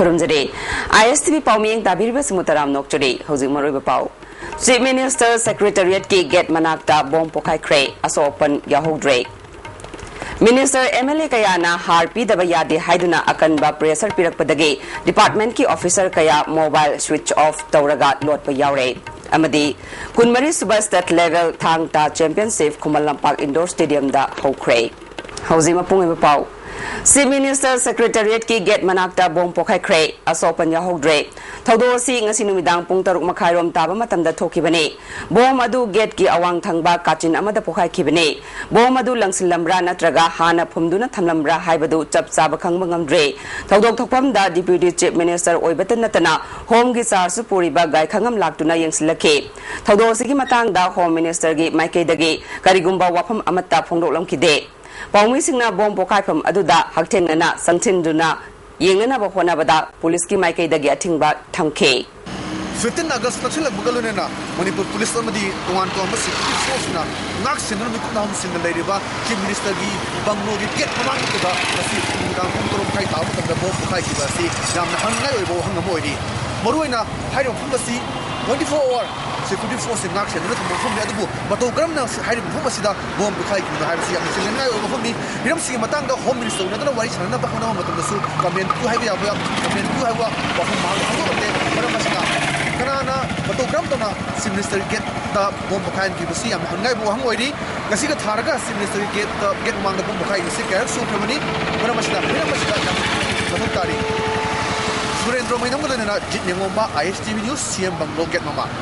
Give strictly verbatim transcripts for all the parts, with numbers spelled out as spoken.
ꯈꯨꯔꯨꯝꯖꯔꯤ꯫ ISTV ꯄꯥꯎꯃꯤꯌꯦꯡ ꯇꯥꯕꯤꯔꯤꯕꯁꯤꯡꯕꯨ ꯇꯔꯥꯝꯅ ꯑꯣꯛꯆꯔꯤ꯫ ꯍꯧꯖꯤꯛ ꯃꯔꯨꯑꯣꯏꯕ ꯄꯥꯎ꯫ Chief Minister Secretariatꯀꯤ gate ꯃꯅꯥꯛꯇ ꯕꯣꯝ ꯄꯣꯈꯥꯏꯈ꯭ꯔꯦ꯫ ꯑꯁꯣꯛ ꯑꯄꯟ ꯌꯥꯎꯍꯧꯗ꯭ꯔꯦ꯫ Minister, MLA ꯀꯌꯥꯅ ꯍꯥꯔ ꯄꯤꯗꯕ ꯌꯥꯗꯦ ꯍꯥꯏꯗꯨꯅ ꯑꯀꯟꯕ pressure ꯄꯤꯔꯛꯄꯗꯒꯤ departmentꯀꯤ officer ꯀꯌꯥ mobile switch off ꯇꯧꯔꯒ ꯂꯣꯠꯄ ꯌꯥꯎꯔꯦ꯫ ꯑꯃꯗꯤ ꯀꯨꯟꯃꯔꯤ ꯁꯨꯕ state level ꯊꯥꯡ ꯇꯥ championship ꯈꯨꯃꯟ ꯂꯝꯄꯥꯛ indoor stadiumꯗ ꯍꯧꯈ꯭ꯔꯦ꯫ ꯍꯧꯖꯤꯛ ꯃꯄꯨꯡ ꯑꯣꯏꯕ ꯄꯥꯎ꯫ Chief Minister Secretariatꯀꯤ gate ꯃꯅꯥꯛꯇ ꯕꯣꯝ ꯄꯣꯈꯥꯏꯈ꯭ꯔꯦ꯫ ꯑꯁꯣꯛ ꯑꯄꯟ ꯌꯥꯎꯍꯧꯗ꯭ꯔꯦ꯫ ꯊꯧꯗꯣꯛ ꯑꯁꯤ ꯉꯁꯤ ꯅꯨꯃꯤꯗꯥꯡ ꯄꯨꯡ ꯇꯔꯨꯛ ꯃꯈꯥꯏꯔꯣꯝ ꯇꯥꯕ ꯃꯇꯝꯗ ꯊꯣꯛꯈꯤꯕꯅꯤ꯫ ꯕꯣꯝ ꯑꯗꯨ gateꯀꯤ ꯑꯋꯥꯡ ꯊꯪꯕ ꯀꯥꯆꯤꯟ ꯑꯃꯗ ꯄꯣꯈꯥꯏꯈꯤꯕꯅꯤ꯫ ꯕꯣꯝ ꯑꯗꯨ ꯂꯪꯁꯤꯜꯂꯝꯕ꯭ꯔꯥ ꯅꯠꯇ꯭ꯔꯒ ꯍꯥꯟꯅ ꯐꯨꯝꯗꯨꯅ ꯊꯝꯂꯝꯕ꯭ꯔꯥ ꯍꯥꯏꯕꯗꯨ ꯆꯞ ꯆꯥꯕ ꯈꯪꯕ ꯉꯝꯗ꯭ꯔꯦ꯫ ꯊꯧꯗꯣꯛ ꯊꯣꯛꯐꯝꯗ Deputy Chief Minister ꯑꯣꯏꯕꯇ ꯅꯠꯇꯅ Homeꯒꯤ chargeꯁꯨ ꯄꯨꯔꯤꯕ ꯒꯥꯏꯈꯪꯉꯝ ꯂꯥꯛꯇꯨꯅ ꯌꯦꯡꯁꯤꯜꯂꯛꯈꯤ꯫ ꯊꯧꯗꯣꯛ ꯑꯁꯤꯒꯤ ꯃꯇꯥꯡꯗ Home Ministerꯒꯤ ꯃꯥꯏꯀꯩꯗꯒꯤ ꯀꯔꯤꯒꯨꯝꯕ ꯋꯥꯐꯝ ꯑꯃꯠꯇ ꯐꯣꯡꯗꯣꯛꯂꯝꯈꯤꯗꯦ꯫ ꯄꯥꯎꯃꯤꯁꯤꯡꯅ ꯕꯣꯝ ꯄꯣꯈꯥꯏꯐꯝ ꯑꯗꯨꯗ ꯍꯛꯊꯦꯡꯅꯅ ꯆꯪꯁꯤꯟꯗꯨꯅ ꯌꯦꯡꯅꯅꯕ ꯍꯣꯠꯅꯕꯗ ꯄꯨꯂꯤꯁꯀꯤ ꯃꯥꯏꯀꯩꯗꯒꯤ ꯑꯊꯤꯡꯕ ꯊꯝꯈꯤ꯫ Fifteen August ꯅꯛꯁꯤꯜꯂꯛꯄꯒ ꯂꯣꯏꯅꯅ ꯃꯅꯤꯄꯨꯔ ꯄꯨꯂꯤꯁ ꯑꯃꯗꯤ ꯇꯣꯉꯥꯟ ꯇꯣꯉꯥꯟꯕ security forceꯅ ꯉꯥꯛ ꯁꯦꯟꯗꯨꯅ ꯃꯤꯀꯨꯞ ꯅꯥꯍꯨꯝꯁꯤꯡꯅ ꯂꯩꯔꯤꯕ Chief Ministerꯒꯤ bungalow ꯒꯤ gate ꯃꯃꯥꯡꯗꯨꯗ ꯉꯁꯤ ꯅꯨꯃꯤꯗꯥꯡ ꯄꯨꯡ ꯇꯔꯨꯛ ꯃꯈꯥꯏ ꯇꯥꯕ ꯃꯇꯝꯗ ꯕꯣꯝ ꯄꯣꯈꯥꯏꯈꯤꯕ ꯑꯁꯤ ꯌꯥꯝꯅ ꯍꯪꯅꯤꯡꯉꯥꯏ ꯑꯣꯏꯕ ꯋꯥꯍꯪ ꯑꯃ ꯑꯣꯏꯔꯤ꯫ ꯃꯔꯨꯑꯣꯏꯅ ꯍꯥꯏꯔꯤꯕ ꯃꯐꯝ ꯑꯁꯤ twenty four hour security force ꯁꯤꯡ ꯉꯥꯛ ꯁꯦꯟꯗꯨꯅ ꯊꯝꯕ ꯃꯐꯝꯅꯤ꯫ ꯑꯗꯨꯕꯨ ꯃꯇꯧ ꯀꯔꯝꯅ ꯍꯥꯏꯔꯤꯕ ꯃꯐꯝ ꯑꯁꯤꯗ ꯕꯣꯝ ꯄꯣꯈꯥꯏꯈꯤꯕꯅꯣ ꯍꯥꯏꯕꯁꯤ ꯌꯥꯝꯅ ꯆꯤꯡꯅꯅꯤꯡꯉꯥꯏ ꯑꯣꯏꯕ ꯃꯐꯝꯅꯤ꯫ ꯍꯤꯔꯝꯁꯤꯒꯤ ꯃꯇꯥꯡꯗ Home Minister ꯎꯅꯗꯨꯅ ꯋꯥꯔꯤ ꯁꯥꯟꯅꯅꯕ ꯍꯣꯠꯅꯕ ꯃꯇꯝꯗꯁꯨ comment ꯄꯤꯌꯨ ꯍꯥꯏꯕ ꯌꯥꯕ, comment ꯄꯤꯌꯨ ꯍꯥꯏꯕ ꯋꯥꯐꯝ ꯃꯍꯥꯛꯅ ꯍꯪꯗꯣꯛꯂꯛꯇꯦ꯫ ꯃꯔꯝ ꯑꯁꯤꯅ ꯀꯅꯥꯅ ꯃꯇꯧ ꯀꯔꯝ ꯇꯧꯅ Chief Minister ꯒꯤ gate ꯇ ꯕꯣꯝ ꯄꯣꯈꯥꯏꯍꯟꯈꯤꯕꯁꯤ ꯌꯥꯝꯅ ꯍꯪꯅꯤꯡꯉꯥꯏ ꯑꯣꯏꯕ ꯋꯥꯍꯪ ꯑꯣꯏꯔꯤ꯫ ꯉꯁꯤꯒ ꯊꯥꯔꯒ Chief Minister ꯒꯤ gate ꯇ, gate ꯃꯃꯥꯡꯗ ꯕꯣꯝ ꯄꯣꯈꯥꯏꯈꯤꯕꯁꯤ ꯀꯌꯥꯔꯛ ꯁꯨꯈ꯭ꯔꯕꯅꯤ꯫ ꯃꯔꯝ ꯑꯁꯤꯅ ꯍꯤꯔꯝ ꯑꯁꯤꯗ ꯌꯥꯝꯅ ꯃꯊꯧ ꯇꯥꯔꯤ꯫ ꯁꯨꯔꯦꯟꯗ꯭ꯔꯣ ꯃꯩꯅꯝꯒ ꯂꯣꯏꯅꯅ ꯖꯤꯠ ꯅꯦꯡꯉꯣꯝꯕ, ISTV News, CM Bungalow gate ꯃꯃꯥꯡ꯫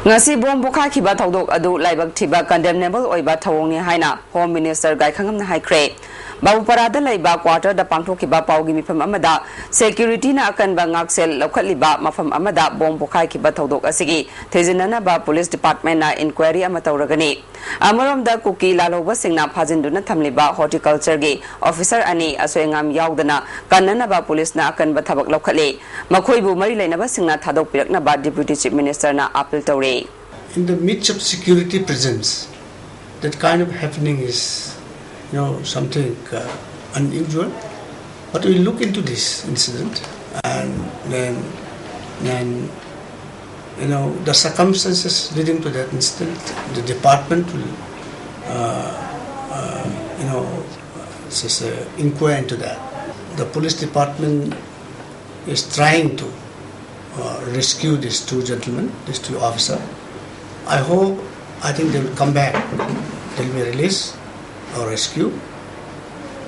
ꯉꯁꯤ ꯕꯣꯝ ꯄꯣꯈꯥꯏꯈꯤꯕ ꯊꯧꯗꯣꯛ ꯑꯗꯨ ꯂꯥꯏꯕꯛ ꯊꯤꯕ condemnable ꯑꯣꯏꯕ ꯊꯧꯑꯣꯡꯅꯤ ꯍꯥꯏꯅ Home Minister ꯒꯥꯏꯈꯪꯉꯝꯅ ꯍꯥꯏꯈ꯭ꯔꯦ꯫ ꯕꯥꯕꯨꯄꯥꯔꯥꯗ ꯂꯩꯕ quarter ꯗ ꯄꯥꯡꯊꯣꯛꯈꯤꯕ ꯄꯥꯎꯒꯤ ꯃꯤꯐꯝ ꯑꯃꯗ security ꯅ ꯑꯀꯟꯕ ꯉꯥꯛꯁꯦꯜ ꯂꯧꯈꯠꯂꯤꯕ ꯃꯐꯝ ꯑꯃꯗ ꯕꯣꯝ ꯄꯣꯈꯥꯏꯈꯤꯕ ꯊꯧꯗꯣꯛ ꯑꯁꯤꯒꯤ ꯊꯤꯖꯤꯟꯅꯅꯕ police department ꯅ inquiry ꯑꯃ ꯇꯧꯔꯒꯅꯤ꯫ ꯑꯃꯔꯣꯝꯗ ꯀꯨꯀꯤ ꯂꯥꯜꯍꯧꯕꯁꯤꯡꯅ ꯐꯥꯖꯤꯟꯗꯨꯅ ꯊꯝꯂꯤꯕ horticulture ꯒꯤ officer ꯑꯅꯤ ꯑꯁꯣꯏ ꯑꯉꯥꯝ ꯌꯥꯎꯗꯅ ꯀꯟꯅꯅꯕ ꯄꯨꯂꯤꯁꯅ ꯑꯀꯟꯕ ꯊꯕꯛ ꯂꯧꯈꯠꯂꯤ꯫ ꯃꯈꯣꯏꯕꯨ ꯃꯔꯤ ꯂꯩꯅꯕꯁꯤꯡꯅ ꯊꯥꯗꯣꯛꯄꯤꯔꯛꯅꯕ Deputy Chief Minister ꯅ appeal ꯇꯧꯔꯤ꯫ In the midst of security presence, that kind of happening is, you know, something uh, unusual. But we look into this incident. And then, then, you know, the circumstances leading to that incident, the department will, uh, uh, you know, just, uh, inquire into that. The police department is trying to uh, rescue these two gentlemen, these two officers. I hope, I think they will come back. They'll be released or rescued,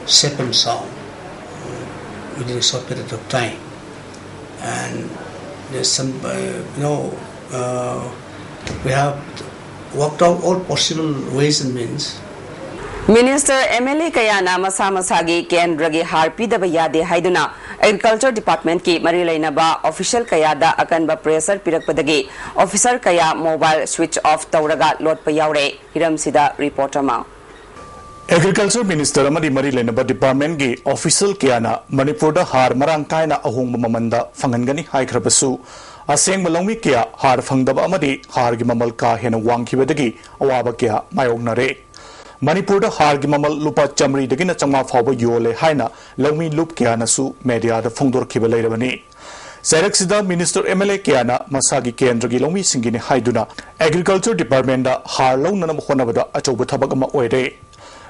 safe and sound, uh, within a short period of time. And there's some, uh, you know, uh, we have worked out all possible ways and means. Minister, M L A ꯀꯌꯥꯅ ꯃꯁꯥ ꯃꯁꯥꯒꯤ ꯀꯦꯟꯗ꯭ꯔꯒꯤ ꯍꯥꯔ ꯄꯤꯗꯕ ꯌꯥꯗꯦ ꯍꯥꯏꯗꯨꯅ Agriculture Departmentꯀꯤ ꯃꯔꯤ ꯂꯩꯅꯕ official ꯀꯌꯥꯗ ꯑꯀꯟꯕ pressure ꯄꯤꯔꯛꯄꯗꯒꯤ officer ꯀꯌꯥ mobile switch off ꯇꯧꯔꯒ ꯂꯣꯠꯄ ꯌꯥꯎꯔꯦ꯫ ꯍꯤꯔꯝꯁꯤꯗ report ꯑꯃ꯫ Agriculture Minister ꯑꯃꯗꯤ ꯃꯔꯤ ꯂꯩꯅꯕ departmentꯀꯤ official ꯀꯌꯥꯅ ꯃꯅꯤꯄꯨꯔꯗ ꯍꯥꯔ ꯃꯔꯥꯡ ꯀꯥꯏꯅ ꯑꯍꯣꯡꯕ ꯃꯃꯜꯗ ꯐꯪꯍꯟꯒꯅꯤ ꯍꯥꯏꯈ꯭ꯔꯕꯁꯨ, ꯑꯁꯦꯡꯕ ꯂꯧꯃꯤ ꯀꯌꯥ ꯍꯥꯔ ꯐꯪꯗꯕ ꯑꯃꯗꯤ ꯍꯥꯔꯒꯤ ꯃꯃꯜ ꯀꯥ ꯍꯦꯟꯅ ꯋꯥꯡꯈꯤꯕꯗꯒꯤ ꯑꯋꯥꯕ ꯀꯌꯥ ꯃꯥꯌꯣꯛꯅꯔꯦ꯫ ꯃꯅꯤꯄꯨꯔꯗ ꯍꯥꯔꯒꯤ ꯃꯃꯜ ꯂꯨꯄꯥ ꯆꯥꯃꯔꯤꯗꯒꯤꯅ ꯆꯥꯝꯃꯉꯥ ꯐꯥꯎꯕ ꯌꯣꯜꯂꯦ ꯍꯥꯏꯅ ꯂꯧꯃꯤ ꯂꯨꯞ ꯀꯌꯥꯅꯁꯨ mediaꯗ ꯐꯣꯡꯗꯣꯔꯛꯈꯤꯕ ꯂꯩꯔꯕꯅꯤ꯫ ꯆꯩꯔꯛꯁꯤꯗ Minister, M L A ꯀꯌꯥꯅ ꯃꯁꯥꯒꯤ ꯀꯦꯟꯗ꯭ꯔꯒꯤ ꯂꯧꯃꯤꯁꯤꯡꯒꯤꯅꯤ ꯍꯥꯏꯗꯨꯅ Agriculture Departmentꯗ ꯍꯥꯔ ꯂꯧꯅꯅꯕ ꯍꯣꯠꯅꯕꯗ ꯑꯆꯧꯕ ꯊꯕꯛ ꯑꯃ ꯑꯣꯏꯔꯦ꯫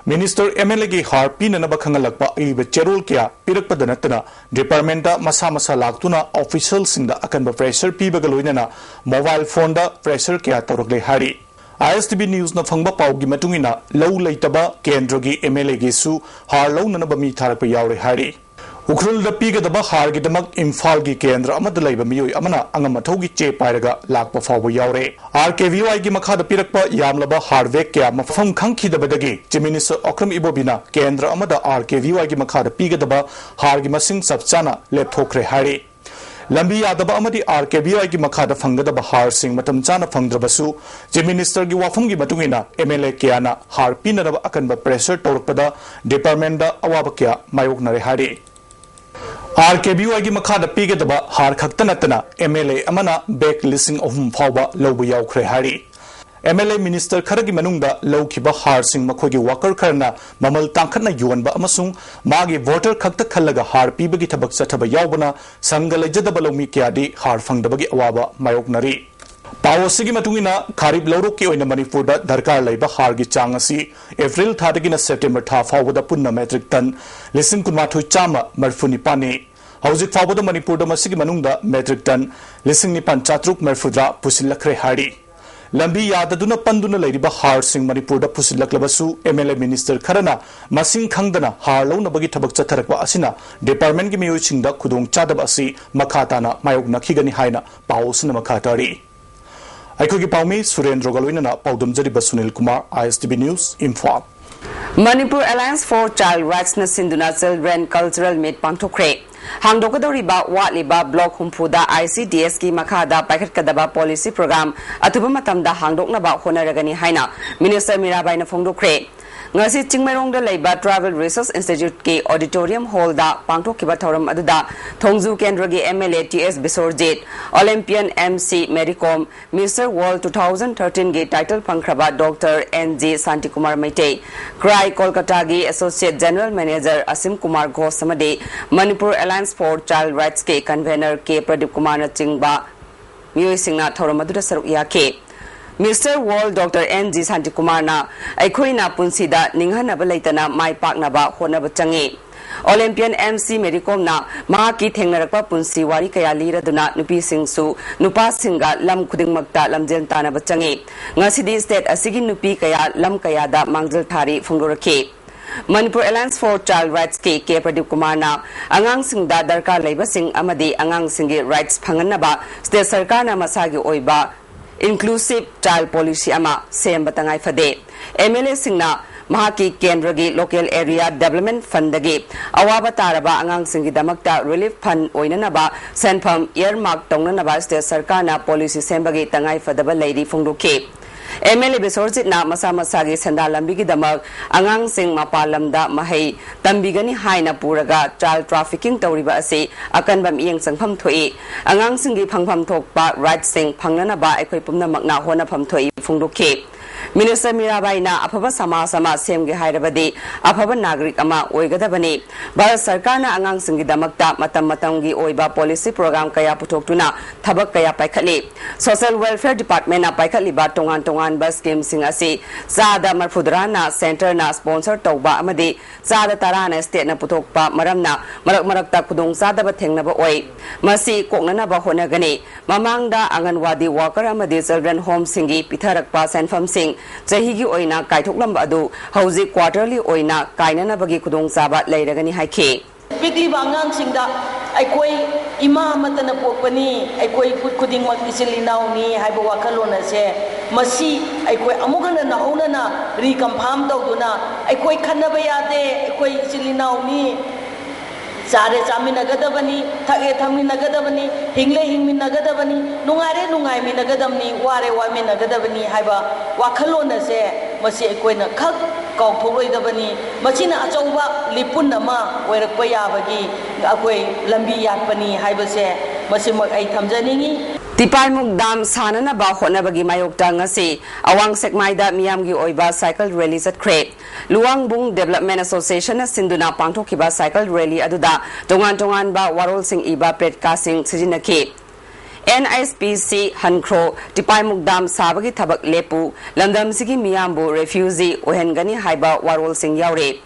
Minister, M L Aꯒꯤ ꯍꯥꯔ ꯄꯤꯅꯅꯕ ꯈꯪꯍꯜꯂꯛꯄ ꯑꯏꯕ ꯆꯦꯔꯣꯜ ꯀꯌꯥ ꯄꯤꯔꯛꯄꯗ ꯅꯠꯇꯅ, departmentꯗ ꯃꯁꯥ ꯃꯁꯥ ꯂꯥꯛꯇꯨꯅ officialꯁꯤꯡꯗ ꯑꯀꯟꯕ pressure ꯄꯤꯕꯒ ꯂꯣꯏꯅꯅ mobile phoneꯗ pressure ꯀꯌꯥ ꯇꯧꯔꯛꯂꯦ ꯍꯥꯏꯔꯤ꯫ I S T V newsꯅ ꯐꯪꯕ ꯄꯥꯎꯒꯤ ꯃꯇꯨꯡ ꯏꯟꯅ, ꯂꯧ ꯂꯩꯇꯕ ꯀꯦꯟꯗ꯭ꯔꯒꯤ M L Aꯒꯤꯁꯨ ꯍꯥꯔ ꯂꯧꯅꯅꯕ ꯃꯤ ꯊꯥꯔꯛꯄ ꯌꯥꯎꯔꯦ ꯍꯥꯏꯔꯤ꯫ ꯎꯈ꯭ꯔꯨꯜꯗ ꯄꯤꯒꯗꯕ ꯍꯥꯔꯒꯤꯗꯃꯛ ꯏꯝꯐꯥꯜꯒꯤ ꯀꯦꯟꯗ꯭ꯔ ꯑꯃꯗ ꯂꯩꯕ ꯃꯤꯑꯣꯏ ꯑꯃꯅ ꯑꯉꯝ ꯑꯊꯧꯒꯤ ꯆꯦ ꯄꯥꯏꯔꯒ ꯂꯥꯛꯄ ꯐꯥꯎꯕ ꯌꯥꯎꯔꯦ꯫ R K V Yꯒꯤ ꯃꯈꯥꯗ ꯄꯤꯔꯛꯄ ꯌꯥꯝꯂꯕ ꯍꯥꯔ bag ꯀꯌꯥ ꯃꯐꯝ ꯈꯪꯈꯤꯗꯕꯗꯒꯤ Chief Minister ꯑꯣꯀ꯭ꯔꯝ ꯏꯕꯣꯕꯤꯅ ꯀꯦꯟꯗ꯭ꯔ ꯑꯃꯗ R K V Yꯒꯤ ꯃꯈꯥꯗ ꯄꯤꯒꯗꯕ ꯍꯥꯔꯒꯤ ꯃꯁꯤꯡ ꯆꯞ ꯆꯥꯅ ꯂꯦꯞꯊꯣꯛꯈ꯭ꯔꯦ ꯍꯥꯏꯔꯤ꯫ ꯂꯝꯕꯤ ꯌꯥꯗꯕ ꯑꯃꯗꯤ R K V Yꯒꯤ ꯃꯈꯥꯗ ꯐꯪꯒꯗꯕ ꯍꯥꯔꯁꯤꯡ ꯃꯇꯝ ꯆꯥꯅ ꯐꯪꯗ꯭ꯔꯕꯁꯨ, Chief Ministerꯒꯤ ꯋꯥꯐꯝꯒꯤ ꯃꯇꯨꯡ ꯏꯟꯅ M L A ꯀꯌꯥꯅ ꯍꯥꯔ ꯄꯤꯅꯅꯕ ꯑꯀꯟꯕ pressure ꯇꯧꯔꯛꯄꯗ departmentꯗ ꯑꯋꯥꯕ ꯀꯌꯥ ꯃꯥꯌꯣꯛꯅꯔꯦ ꯍꯥꯏꯔꯤ꯫ R K V Yꯒꯤ ꯃꯈꯥꯗ ꯄꯤꯒꯗꯕ ꯍꯥꯔ ꯈꯛꯇ ꯅꯠꯇꯅ M L A ꯑꯃꯅ bag ꯂꯤꯁꯤꯡ ꯑꯍꯨꯝ ꯐꯥꯎꯕ ꯂꯧꯕ ꯌꯥꯎꯈ꯭ꯔꯦ ꯍꯥꯏꯔꯤ꯫ ꯑꯦꯝ ꯑꯦꯜ ꯑꯦ ꯃꯤꯅꯤꯁꯇꯔ ꯈꯔꯒꯤ ꯃꯅꯨꯡꯗ ꯂꯧꯈꯤꯕ ꯍꯥꯔꯁꯤꯡ ꯃꯈꯣꯏꯒꯤ ꯋꯥꯀꯔ ꯈꯔꯅ ꯃꯃꯜ ꯇꯥꯡꯈꯠꯅ ꯌꯣꯟꯕ ꯑꯃꯁꯨꯡ ꯃꯥꯒꯤ ꯚꯣꯇꯔ ꯈꯛꯇ ꯈꯜꯂꯒ ꯍꯥꯔ ꯄꯤꯕꯒꯤ ꯊꯕꯛ ꯆꯠꯊꯕ ꯌꯥꯎꯕꯅ ꯁꯪꯒ ꯂꯩꯖꯗꯕ ꯂꯧꯃꯤ ꯀꯌꯥꯗꯤ ꯍꯥꯔ ꯐꯪꯗꯕꯒꯤ ꯑꯋꯥꯕ ꯃꯥꯌꯣꯛꯅꯔꯤ꯫ ꯄꯥꯎ ꯑꯁꯤꯒꯤ ꯃꯇꯨꯡ ꯏꯟꯅ, ꯈꯥꯔꯤꯞ ꯂꯧꯔꯣꯛꯀꯤ ꯑꯣꯏꯅ ꯃꯅꯤꯄꯨꯔꯗ ꯗꯔꯀꯥꯔ ꯂꯩꯕ ꯍꯥꯔꯒꯤ ꯆꯥꯡ ꯑꯁꯤ ꯑꯦꯄ꯭ꯔꯤꯜ ꯊꯥꯗꯒꯤꯅ ꯁꯦꯞꯇꯦꯝꯕꯔ ꯊꯥ ꯐꯥꯎꯕꯗ ꯄꯨꯟꯅ ꯃꯦꯇ꯭ꯔꯤꯛ ꯇꯟ ꯂꯤꯁꯤꯡ ꯀꯨꯟꯃꯥꯊꯣꯏ ꯆꯥꯝꯃ ꯃꯔꯤꯐꯨ ꯅꯤꯄꯥꯟꯅꯤ꯫ ꯍꯧꯖꯤꯛ ꯐꯥꯎꯕꯗ ꯃꯅꯤꯄꯨꯔꯗ ꯃꯁꯤꯒꯤ ꯃꯅꯨꯡꯗ ꯃꯦꯇ꯭ꯔꯤꯛ ꯇꯟ ꯂꯤꯁꯤꯡ ꯅꯤꯄꯥꯟ ꯆꯥꯇ꯭ꯔꯨꯛ ꯃꯔꯤꯐꯨꯇꯔꯥ ꯄꯨꯁꯤꯜꯂꯛꯈ꯭ꯔꯦ ꯍꯥꯏꯔꯤ꯫ ꯂꯝꯕꯤ ꯌꯥꯗꯗꯨꯅ ꯄꯟꯗꯨꯅ ꯂꯩꯔꯤꯕ ꯍꯥꯔꯁꯤꯡ ꯃꯅꯤꯄꯨꯔꯗ ꯄꯨꯁꯤꯜꯂꯛꯂꯕꯁꯨ, ꯑꯦꯝ ꯑꯦꯜ ꯑꯦ ꯃꯤꯅꯤꯁꯇꯔ ꯈꯔꯅ ꯃꯁꯤꯡ ꯈꯪꯗꯅ ꯍꯥꯔ ꯂꯧꯅꯕꯒꯤ ꯊꯕꯛ ꯆꯠꯊꯔꯛꯄ ꯑꯁꯤꯅ ꯗꯤꯄꯥꯔꯠꯃꯦꯟꯒꯤ ꯃꯤꯑꯣꯏꯁꯤꯡꯗ ꯈꯨꯗꯣꯡꯆꯥꯗꯕ ꯑꯁꯤ ꯃꯈꯥ ꯇꯥꯅ ꯃꯥꯌꯣꯛꯅꯈꯤꯒꯅꯤ ꯍꯥꯏꯅ ꯄꯥꯎ ꯑꯁꯤꯅ ꯃꯈꯥ ꯇꯥꯔꯤ꯫ ꯑꯩꯈꯣꯏꯒꯤ ꯄꯥꯎꯃꯤ ꯁꯨꯔꯦꯟꯗ꯭ꯔꯒ ꯂꯣꯏꯅꯅ ꯄꯥꯎꯗꯝꯖꯔꯤꯕ Sunil Kumar, I S T V news, Imphal. Manipur Alliance for Child Rightsꯅ ꯁꯤꯟꯗꯨꯅ Children Cultural Meet ꯄꯥꯡꯊꯣꯛꯈ꯭ꯔꯦ꯫ ꯍꯥꯡꯗꯣꯛꯀꯗꯧꯔꯤꯕ ꯋꯥꯠꯂꯤꯕ ꯕ꯭ꯂꯣꯛ ꯍꯨꯝꯐꯨꯗ ꯑꯥꯏ ꯁꯤ ꯗꯤ ꯑꯦꯁꯀꯤ ꯃꯈꯥꯗ ꯄꯥꯏꯈꯠꯀꯗꯕ ꯄꯣꯂꯤꯁꯤ ꯄ꯭ꯔꯣꯒ꯭ꯔꯥꯝ ꯑꯊꯨꯕ ꯃꯇꯝꯗ ꯍꯥꯡꯗꯣꯛꯅꯕ ꯍꯣꯠꯅꯔꯒꯅꯤ ꯍꯥꯏꯅ ꯃꯤꯅꯤꯁꯇꯔ ꯃꯤꯔꯥꯕꯥꯏꯅ ꯐꯣꯡꯗꯣꯛꯈ꯭ꯔꯦ꯫ ꯉꯁꯤ ꯆꯤꯡꯃꯩꯔꯣꯡꯗ ꯂꯩꯕ Tribal Research Instituteꯀꯤ auditorium hallꯗ ꯄꯥꯡꯊꯣꯛꯈꯤꯕ ꯊꯧꯔꯝ ꯑꯗꯨꯗ ꯊꯣꯡꯖꯨ ꯀꯦꯟꯗ꯭ꯔꯒꯤ M L A T S Bishorjit, Olympian M C Mary Kom, Mister World two thousand thirteenꯒꯤ title ꯐꯪꯈ꯭ꯔꯕ doctor N G Shantikumar Meitei, CRY ꯀꯣꯜꯀꯇꯥꯒꯤ Associate General Manager Asim Kumar Ghosh ꯑꯃꯗꯤ Manipur Alliance for Child Rightsꯀꯤ convener ꯀꯦ ꯄ꯭ꯔꯗꯤꯞ ꯀꯨꯃꯥꯔꯅꯆꯤꯡꯕ ꯃꯤꯑꯣꯏꯁꯤꯡꯅ ꯊꯧꯔꯝ ꯑꯗꯨꯗ ꯁꯔꯨꯛ ꯌꯥꯈꯤ꯫ Mister World doctor N G ꯁꯥꯟꯇꯤꯀꯨꯃꯥꯔꯅ ꯑꯩꯈꯣꯏꯅ ꯄꯨꯟꯁꯤꯗ ꯅꯤꯡꯍꯟꯅꯕ ꯂꯩꯇꯅ ꯃꯥꯏ ꯄꯥꯛꯅꯕ ꯍꯣꯠꯅꯕ ꯆꯪꯏ꯫ Olympian ꯑꯦꯝ ꯁꯤ ꯃꯦꯔꯤ ꯀꯣꯝꯅ ꯃꯍꯥꯛꯀꯤ ꯊꯦꯡꯅꯔꯛꯄ ꯄꯨꯟꯁꯤ ꯋꯥꯔꯤ ꯀꯌꯥ ꯂꯤꯔꯗꯨꯅ ꯅꯨꯄꯤꯁꯤꯡꯁꯨ ꯅꯨꯄꯥꯁꯤꯡꯒ ꯂꯝ ꯈꯨꯗꯤꯡꯃꯛꯇ ꯂꯝꯖꯦꯜ ꯇꯥꯟꯅꯕ ꯆꯪꯏ꯫ ꯉꯁꯤꯗꯤ state ꯑꯁꯤꯒꯤ ꯅꯨꯄꯤ ꯀꯌꯥ ꯂꯝ ꯀꯌꯥꯗ ꯃꯥꯡꯖꯤꯜ ꯊꯥꯔꯤ ꯐꯣꯡꯗꯣꯔꯛꯈꯤ꯫ Manipur Alliance for Child Rightsꯀꯤ ꯀꯦ ꯄ꯭ꯔꯗꯤꯞ ꯀꯨꯃꯥꯔꯅ ꯑꯉꯥꯡꯁꯤꯡꯗ ꯗꯔꯀꯥꯔ ꯂꯩꯕꯁꯤꯡ ꯑꯃꯗꯤ ꯑꯉꯥꯡꯁꯤꯡꯒꯤ rights ꯐꯪꯍꯟꯅꯕ state ꯁꯔꯀꯥꯔꯅ ꯃꯁꯥꯒꯤ ꯑꯣꯏꯕ inclusive child policy ꯑꯃ ꯁꯦꯝꯕ ꯇꯉꯥꯏ ꯐꯗꯦ꯫ ꯑꯦꯝ ꯑꯦꯜ ꯑꯦꯁꯤꯡꯅ ꯃꯍꯥꯛꯀꯤ ꯀꯦꯟꯗ꯭ꯔꯒꯤ Local Area Development Fundꯗꯒꯤ ꯑꯋꯥꯕ ꯇꯥꯔꯕ ꯑꯉꯥꯡꯁꯤꯡꯒꯤꯗꯃꯛꯇ relief fund ꯑꯣꯏꯅꯅꯕ ꯁꯦꯟꯐꯝ earmark ꯇꯧꯅꯅꯕ state ꯁꯔꯀꯥꯔꯅ policy ꯁꯦꯝꯕꯒꯤ ꯇꯉꯥꯏ ꯐꯗꯕ ꯂꯩꯔꯤ ꯐꯣꯡꯗꯣꯛꯈꯤ꯫ ꯑꯦꯝ ꯑꯦꯜ ꯑꯦ ꯕꯤꯁ꯭ꯋꯔꯖꯤꯠꯅ ꯃꯁꯥ ꯃꯁꯥꯒꯤ ꯁꯦꯟꯗꯥꯟ ꯂꯝꯕꯤꯒꯤꯗꯃꯛ ꯑꯉꯥꯡꯁꯤꯡ ꯃꯄꯥꯟ ꯂꯝꯗ ꯃꯍꯩ ꯇꯝꯕꯤꯒꯅꯤ ꯍꯥꯏꯅ ꯄꯨꯔꯒ child trafficking ꯇꯧꯔꯤꯕ ꯑꯁꯤ ꯑꯀꯟꯕ ꯃꯤꯠꯌꯦꯡ ꯆꯪꯐꯝ ꯊꯣꯛꯏ꯫ ꯑꯉꯥꯡꯁꯤꯡꯒꯤ ꯐꯪꯐꯝ ꯊꯣꯛꯄ rightꯁꯤꯡ ꯐꯪꯅꯅꯕ ꯑꯩꯈꯣꯏ ꯄꯨꯝꯅꯃꯛꯅ ꯍꯣꯠꯅꯐꯝ ꯊꯣꯛꯏ ꯐꯣꯡꯗꯣꯛꯈꯤ꯫ ꯃꯤꯅꯤꯁꯇꯔ ꯃꯤꯔꯥꯕꯥꯏꯅ ꯑꯐꯕ ꯁꯃꯥꯖ ꯑꯃ ꯁꯦꯝꯒꯦ ꯍꯥꯏꯔꯕꯗꯤ ꯑꯐꯕ ꯅꯥꯒꯔꯤꯛ ꯑꯃ ꯑꯣꯏꯒꯗꯕꯅꯤ꯫ ꯚꯥꯔꯠ ꯁꯔꯀꯥꯔꯅ ꯑꯉꯥꯡꯁꯤꯡꯒꯤꯗꯃꯛꯇ ꯃꯇꯝ ꯃꯇꯝꯒꯤ ꯑꯣꯏꯕ policy program ꯀꯌꯥ ꯄꯨꯊꯣꯛꯇꯨꯅ ꯊꯕꯛ ꯀꯌꯥ ꯄꯥꯏꯈꯠꯂꯤ꯫ Social Welfare Departmentꯅ ꯄꯥꯏꯈꯠꯂꯤꯕ ꯇꯣꯉꯥꯟ ꯇꯣꯉꯥꯟꯕ schemeꯁꯤꯡ ꯑꯁꯤ ꯆꯥꯗ ꯃꯔꯐꯨꯇꯔꯥꯅ centreꯅ sponsor ꯇꯧꯕ ꯑꯃꯗꯤ ꯆꯥꯗ ꯇꯔꯥꯅ stateꯅ ꯄꯨꯊꯣꯛꯄ ꯃꯔꯝꯅ ꯃꯔꯛ ꯃꯔꯛꯇ ꯈꯨꯗꯣꯡꯆꯥꯗꯕ ꯊꯦꯡꯅꯕ ꯑꯣꯏ꯫ ꯃꯁꯤ ꯀꯣꯛꯅꯅꯕ ꯍꯣꯠꯅꯒꯅꯤ꯫ ꯃꯃꯥꯡꯗ ꯑꯪꯒꯟꯋꯥꯗꯤ worker ꯑꯃꯗꯤ children homeꯁꯤꯡꯒꯤ ꯄꯤꯊꯔꯛꯄ ꯁꯦꯟꯐꯝꯁꯤꯡ ꯆꯍꯤꯒꯤ ꯑꯣꯏꯅ ꯀꯥꯏꯊꯣꯛꯂꯝꯕ ꯑꯗꯨ ꯍꯧꯖꯤꯛ quarterly ꯑꯣꯏꯅ ꯀꯥꯏꯅꯅꯕꯒꯤ ꯈꯨꯗꯣꯡꯆꯥꯕ ꯂꯩꯔꯒꯅꯤ ꯍꯥꯏꯈꯤ꯫ ꯄꯤꯛꯂꯤꯕ ꯑꯉꯥꯡꯁꯤꯡꯗ ꯑꯩꯈꯣꯏ ꯏꯃꯥ ꯑꯃꯠꯇꯅ ꯄꯣꯛꯄꯅꯤ, ꯑꯩꯈꯣꯏ ꯈꯨꯗꯤꯡꯃꯛ ꯏꯆꯤꯜ ꯏꯅꯥꯎꯅꯤ ꯍꯥꯏꯕ ꯋꯥꯈꯜꯂꯣꯟ ꯑꯁꯦ ꯃꯁꯤ ꯑꯩꯈꯣꯏ ꯑꯃꯨꯛ ꯍꯟꯅ ꯅꯧꯍꯧꯅꯅ reconfirm ꯇꯧꯗꯨꯅ ꯑꯩꯈꯣꯏ ꯈꯟꯅꯕ ꯌꯥꯗꯦ, ꯑꯩꯈꯣꯏ ꯏꯆꯤꯜ ꯏꯅꯥꯎꯅꯤ, ꯆꯥꯔꯦ ꯆꯥꯃꯤꯟꯅꯒꯗꯕꯅꯤ, ꯊꯛꯑꯦ ꯊꯛꯃꯤꯟꯅꯒꯗꯕꯅꯤ, ꯍꯤꯡꯂꯦ ꯍꯤꯡꯃꯤꯟꯅꯒꯗꯕꯅꯤ, ꯅꯨꯡꯉꯥꯏꯔꯦ ꯅꯨꯡꯉꯥꯏꯃꯤꯟꯅꯒꯗꯕꯅꯤ, ꯋꯥꯔꯦ ꯋꯥꯃꯤꯟꯅꯒꯗꯕꯅꯤ ꯍꯥꯏꯕ ꯋꯥꯈꯜꯂꯣꯟ ꯑꯁꯦ ꯃꯁꯤ ꯑꯩꯈꯣꯏꯅ ꯈꯛ ꯀꯥꯎꯊꯣꯛꯂꯣꯏꯗꯕꯅꯤ꯫ ꯃꯁꯤꯅ ꯑꯆꯧꯕ ꯂꯤꯄꯨꯟ ꯑꯃ ꯑꯣꯏꯔꯛꯄ ꯌꯥꯕꯒꯤ ꯑꯩꯈꯣꯏ ꯂꯝꯕꯤ ꯌꯥꯠꯄꯅꯤ ꯍꯥꯏꯕꯁꯦ ꯃꯁꯤꯃꯛ ꯑꯩ ꯊꯝꯖꯅꯤꯡꯏ꯫ ꯇꯤꯄꯥꯏꯃꯨꯛ dam ꯁꯥꯅꯅꯕ ꯍꯣꯠꯅꯕꯒꯤ ꯃꯥꯌꯣꯛꯇ ꯉꯁꯤ ꯑꯋꯥꯡ ꯁꯦꯛꯃꯥꯏꯗ ꯃꯤꯌꯥꯝꯒꯤ ꯑꯣꯏꯕ cycle rally ꯆꯠꯈ꯭ꯔꯦ꯫ ꯂꯨꯋꯥꯡꯕꯨꯡ Development Associationꯅ ꯁꯤꯟꯗꯨꯅ ꯄꯥꯡꯊꯣꯛꯈꯤꯕ cycle rally ꯑꯗꯨꯗ ꯇꯣꯉꯥꯟ ꯇꯣꯉꯥꯟꯕ ꯋꯥꯔꯣꯜꯁꯤꯡ ꯏꯕ placardꯁꯤꯡ ꯁꯤꯖꯤꯟꯅꯈꯤ꯫ N H P C ꯍꯟꯈ꯭ꯔꯣ, ꯇꯤꯄꯥꯏꯃꯨꯛ dam ꯁꯥꯕꯒꯤ ꯊꯕꯛ ꯂꯦꯞꯄꯨ, ꯂꯝꯗꯝꯁꯤꯒꯤ ꯃꯤꯌꯥꯝꯕꯨ refugee ꯑꯣꯏꯍꯟꯒꯅꯤ ꯍꯥꯏꯕ ꯋꯥꯔꯣꯜꯁꯤꯡ ꯌꯥꯎꯔꯤ꯫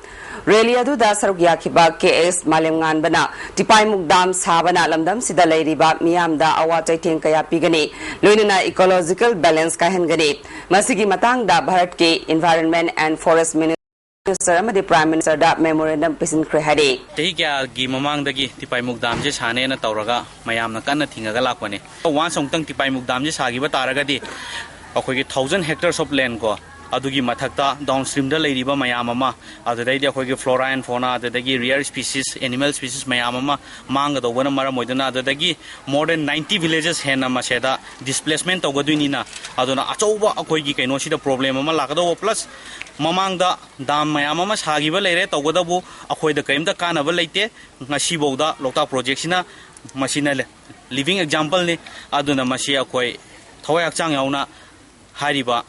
Rally ꯑꯗꯨꯗ ꯁꯔꯨꯛ ꯌꯥꯈꯤꯕ K S ꯃꯥꯂꯦꯝꯉꯥꯟꯕꯅ ꯇꯤꯄꯥꯏꯃꯨꯛ dam ꯁꯥꯕꯅ ꯂꯝꯗꯝꯁꯤꯗ ꯂꯩꯔꯤꯕ ꯃꯤꯌꯥꯝꯗ ꯑꯋꯥ ꯆꯩꯊꯦꯡ ꯀꯌꯥ ꯄꯤꯒꯅꯤ, ꯂꯣꯏꯅꯅ ecological balance ꯀꯥꯏꯍꯟꯒꯅꯤ꯫ ꯃꯁꯤꯒꯤ ꯃꯇꯥꯡꯗ ꯚꯥꯔꯠꯀꯤ Environment and Forest Minister ꯑꯃꯗꯤ Prime Ministerꯗ memorandum ꯄꯤꯁꯤꯟꯈ꯭ꯔꯦ ꯍꯥꯏꯔꯤ꯫ ꯆꯍꯤ ꯀꯌꯥꯒꯤ ꯃꯃꯥꯡꯗꯒꯤ ꯇꯤꯄꯥꯏꯃꯨꯛ damꯁꯦ ꯁꯥꯅꯦꯅ ꯇꯧꯔꯒ ꯃꯌꯥꯝꯅ ꯀꯟꯅ ꯊꯤꯡꯉꯒ ꯂꯥꯛꯄꯅꯦ꯫ Once ꯑꯃꯨꯛꯇꯪ ꯇꯤꯄꯥꯏꯃꯨꯛ damꯁꯦ ꯁꯥꯈꯤꯕ ꯇꯥꯔꯒꯗꯤ ꯑꯩꯈꯣꯏꯒꯤ thousand hectares of land ꯀꯣ, ꯑꯗꯨꯒꯤ ꯃꯊꯛꯇ downstreamꯗ ꯂꯩꯔꯤꯕ ꯃꯌꯥꯝ ꯑꯃ, ꯑꯗꯨꯗꯩꯗꯤ ꯑꯩꯈꯣꯏꯒꯤ flora and fauna, ꯑꯗꯨꯗꯒꯤ rare species, animal species ꯃꯌꯥꯝ ꯑꯃ ꯃꯥꯡꯒꯗꯧꯕꯅ ꯃꯔꯝ ꯑꯣꯏꯗꯨꯅ, ꯑꯗꯨꯗꯒꯤ more than ninety villages ꯍꯦꯟꯅ ꯃꯁꯤꯗ displacement ꯇꯧꯒꯗꯣꯏꯅꯤꯅ, ꯑꯗꯨꯅ ꯑꯆꯧꯕ ꯑꯩꯈꯣꯏꯒꯤ ꯀꯩꯅꯣꯁꯤꯗ problem ꯑꯃ ꯂꯥꯛꯀꯗꯧꯕ, plus ꯃꯃꯥꯡꯗ dam ꯃꯌꯥꯝ ꯑꯃ ꯁꯥꯈꯤꯕ ꯂꯩꯔꯦ, ꯇꯧꯕꯇꯕꯨ ꯑꯩꯈꯣꯏꯗ ꯀꯔꯤꯝꯇ ꯀꯥꯟꯅꯕ ꯂꯩꯇꯦ꯫ ꯉꯁꯤꯐꯥꯎꯗ ꯂꯣꯛꯇꯥꯛ projectꯁꯤꯅ, ꯃꯁꯤꯅ living exampleꯅꯤ꯫ ꯑꯗꯨꯅ ꯃꯁꯤ ꯑꯩꯈꯣꯏ ꯊꯋꯥꯏ ꯍꯛꯆꯥꯡ ꯌꯥꯎꯅ ꯍꯥꯏꯔꯤꯕ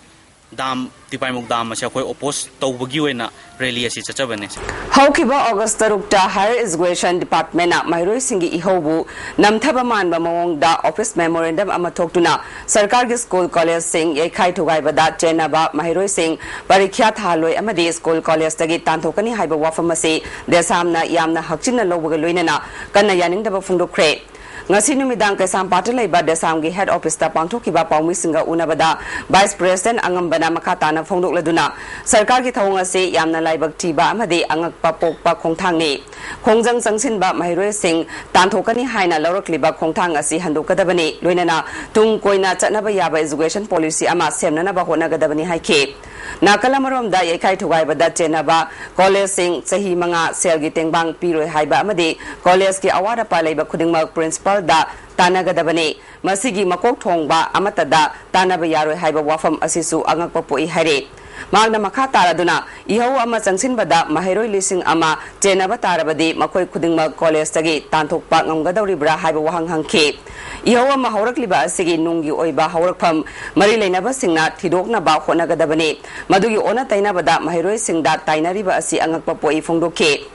dam, ꯇꯤꯄꯥꯏꯃꯨꯛ dam ꯑꯁꯤ ꯑꯩꯈꯣꯏ oppose ꯇꯧꯕꯒꯤ ꯑꯣꯏꯅ rally ꯑꯁꯤ ꯆꯠꯆꯕꯅꯤ꯫ ꯍꯧꯈꯤꯕ August ꯇꯔꯨꯛꯇ Higher Education Departmentꯅ ꯃꯍꯩꯔꯣꯏꯁꯤꯡꯒꯤ ꯏꯍꯧꯕꯨ ꯅꯝꯊꯕ ꯃꯥꯟꯕ ꯃꯑꯣꯡꯗ office memorandum ꯑꯃ ꯊꯣꯛꯇꯨꯅ ꯁꯔꯀꯥꯔꯒꯤ school collegeꯁꯤꯡ ꯌꯩꯈꯥꯏ ꯊꯨꯒꯥꯏꯕꯗ ꯆꯦꯟꯅꯕ ꯃꯍꯩꯔꯣꯏꯁꯤꯡ ꯄꯔꯤꯈ꯭ꯌꯥ ꯊꯥꯍꯜꯂꯣꯏ ꯑꯃꯗꯤ school collegeꯇꯒꯤ ꯇꯥꯟꯊꯣꯛꯀꯅꯤ ꯍꯥꯏꯕ ꯋꯥꯐꯝ ꯑꯁꯤ ꯗꯦꯁꯥꯝꯅ ꯌꯥꯝꯅ ꯍꯛꯆꯤꯟꯅ ꯂꯧꯕꯒ ꯂꯣꯏꯅꯅ ꯀꯟꯅ ꯌꯥꯅꯤꯡꯗꯕ ꯐꯣꯡꯗꯣꯛꯈ꯭ꯔꯦ꯫ ꯉꯁꯤ ꯅꯨꯃꯤꯗꯥꯡ ꯀꯩꯁꯥꯝꯄꯥꯠꯇ ꯂꯩꯕ ꯗꯦꯁꯥꯝꯒꯤ head officeꯇ ꯄꯥꯡꯊꯣꯛꯈꯤꯕ ꯄꯥꯎꯃꯤꯁꯤꯡꯒ ꯎꯅꯕꯗ Vice President ꯑꯉꯝꯕꯅ ꯃꯈꯥ ꯇꯥꯅ ꯐꯣꯡꯗꯣꯛꯂꯗꯨꯅ, ꯁꯔꯀꯥꯔꯒꯤ ꯊꯧꯑꯣꯡ ꯑꯁꯤ ꯌꯥꯝꯅ ꯂꯥꯏꯕꯛ ꯊꯤꯕ ꯑꯃꯗꯤ ꯑꯉꯛꯄ ꯄꯣꯛꯄ ꯈꯣꯡꯊꯥꯡꯅꯤ꯫ ꯈꯣꯡꯖꯪ ꯆꯪꯁꯤꯟꯕ ꯃꯍꯩꯔꯣꯏꯁꯤꯡ ꯇꯥꯟꯊꯣꯛꯀꯅꯤ ꯍꯥꯏꯅ ꯂꯧꯔꯛꯂꯤꯕ ꯈꯣꯡꯊꯥꯡ ꯑꯁꯤ ꯍꯟꯗꯣꯛꯀꯗꯕꯅꯤ, ꯂꯣꯏꯅꯅ ꯇꯨꯡ ꯀꯣꯏꯅ ꯆꯠꯅꯕ ꯌꯥꯕ education policy ꯑꯃ ꯁꯦꯝꯅꯅꯕ ꯍꯣꯠꯅꯒꯗꯕꯅꯤ ꯍꯥꯏꯈꯤ꯫ ꯅꯥꯀꯜ ꯑꯃꯔꯣꯝꯗ ꯌꯩꯈꯥꯏ ꯊꯨꯒꯥꯏꯕꯗ ꯆꯦꯟꯅꯕ collegeꯁꯤꯡ ꯆꯍꯤ ꯃꯉꯥ ꯁꯦꯜꯒꯤ ꯇꯦꯡꯕꯥꯡ ꯄꯤꯔꯣꯏ ꯍꯥꯏꯕ ꯑꯃꯗꯤ collegeꯀꯤ ꯑꯋꯥꯠ ꯑꯄꯥ ꯂꯩꯕ ꯈꯨꯗꯤꯡꯃꯛ principalꯗ ꯇꯥꯟꯅꯒꯗꯕꯅꯤ꯫ ꯃꯁꯤꯒꯤ ꯃꯀꯣꯛ ꯊꯣꯡꯕ ꯑꯃꯠꯇꯗ ꯇꯥꯟꯅꯕ ꯌꯥꯔꯣꯏ ꯍꯥꯏꯕ ꯋꯥꯐꯝ ꯑꯁꯤꯁꯨ ꯑꯉꯛꯄ ꯄꯣꯛꯏ ꯍꯥꯏꯔꯤ꯫ ꯃꯍꯥꯛꯅ ꯃꯈꯥ ꯇꯥꯔꯗꯨꯅ, ꯏꯍꯧ ꯑꯃ ꯆꯪꯁꯤꯟꯕꯗ ꯃꯍꯩꯔꯣꯏ ꯂꯤꯁꯤꯡ ꯑꯃ ꯆꯦꯟꯅꯕ ꯇꯥꯔꯕꯗꯤ ꯃꯈꯣꯏ ꯈꯨꯗꯤꯡꯃꯛ collegeꯇꯒꯤ ꯇꯥꯟꯊꯣꯛꯄ ꯉꯝꯒꯗꯧꯔꯤꯕ꯭ꯔꯥ ꯍꯥꯏꯕ ꯋꯥꯍꯪ ꯍꯪꯈꯤ꯫ ꯏꯍꯧ ꯑꯃ ꯍꯧꯔꯛꯂꯤꯕ ꯑꯁꯤꯒꯤ ꯅꯨꯡꯒꯤ ꯑꯣꯏꯕ ꯍꯧꯔꯛꯐꯝ ꯃꯔꯤ ꯂꯩꯅꯕꯁꯤꯡꯅ ꯊꯤꯗꯣꯛꯅꯕ ꯍꯣꯠꯅꯒꯗꯕꯅꯤ꯫ ꯃꯗꯨꯒꯤ ꯑꯣꯟꯅ ꯇꯩꯅꯕꯗ ꯃꯍꯩꯔꯣꯏꯁꯤꯡꯗ ꯇꯥꯏꯅꯔꯤꯕ ꯑꯁꯤ ꯑꯉꯛꯄ ꯄꯣꯛꯏ ꯐꯣꯡꯗꯣꯛꯈꯤ꯫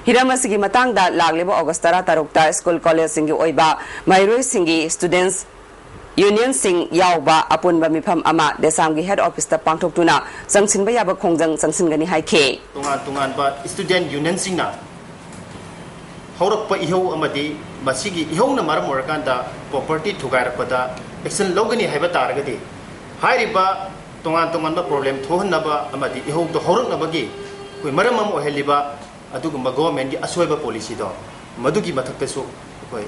ꯍꯤꯔꯝ ꯑꯁꯤꯒꯤ ꯃꯇꯥꯡꯗ ꯂꯥꯛꯂꯤꯕ August ꯇꯔꯥ ꯇꯔꯨꯛꯇ school collegeꯁꯤꯡꯒꯤ ꯑꯣꯏꯕ ꯃꯍꯩꯔꯣꯏꯁꯤꯡꯒꯤ students unionꯁꯤꯡ ꯌꯥꯎꯕ ꯑꯄꯨꯟꯕ ꯃꯤꯐꯝ ꯑꯃ ꯗꯦꯁꯥꯝꯒꯤ head officeꯇ ꯄꯥꯡꯊꯣꯛꯇꯨꯅ ꯆꯪꯁꯤꯟꯕ ꯌꯥꯕ ꯈꯣꯡꯖꯪ ꯆꯪꯁꯤꯟꯒꯅꯤ ꯍꯥꯏꯈꯤ꯫ ꯇꯣꯉꯥꯟ ꯇꯣꯉꯥꯟꯕ student unionꯁꯤꯡꯅ ꯍꯧꯔꯛꯄ ꯏꯍꯧ ꯑꯃꯗꯤ ꯃꯁꯤꯒꯤ ꯏꯍꯧꯅ ꯃꯔꯝ ꯑꯣꯏꯔꯀꯥꯟꯗ property ꯊꯨꯒꯥꯏꯔꯛꯄꯗ action ꯂꯧꯒꯅꯤ ꯍꯥꯏꯕ ꯇꯥꯔꯒꯗꯤ, ꯍꯥꯏꯔꯤꯕ ꯇꯣꯉꯥꯟ ꯇꯣꯉꯥꯟꯕ problem ꯊꯣꯛꯍꯟꯅꯕ ꯑꯃꯗꯤ ꯏꯍꯧꯗꯣ ꯍꯧꯔꯛꯅꯕꯒꯤ ꯑꯩꯈꯣꯏ ꯃꯔꯝ ꯑꯃ ꯑꯣꯏꯍꯜꯂꯤꯕ ꯑꯗꯨꯒꯨꯝꯕ governmentꯀꯤ ꯑꯁꯣꯏꯕ policyꯗꯣ, ꯃꯗꯨꯒꯤ ꯃꯊꯛꯇꯁꯨ ꯑꯩꯈꯣꯏ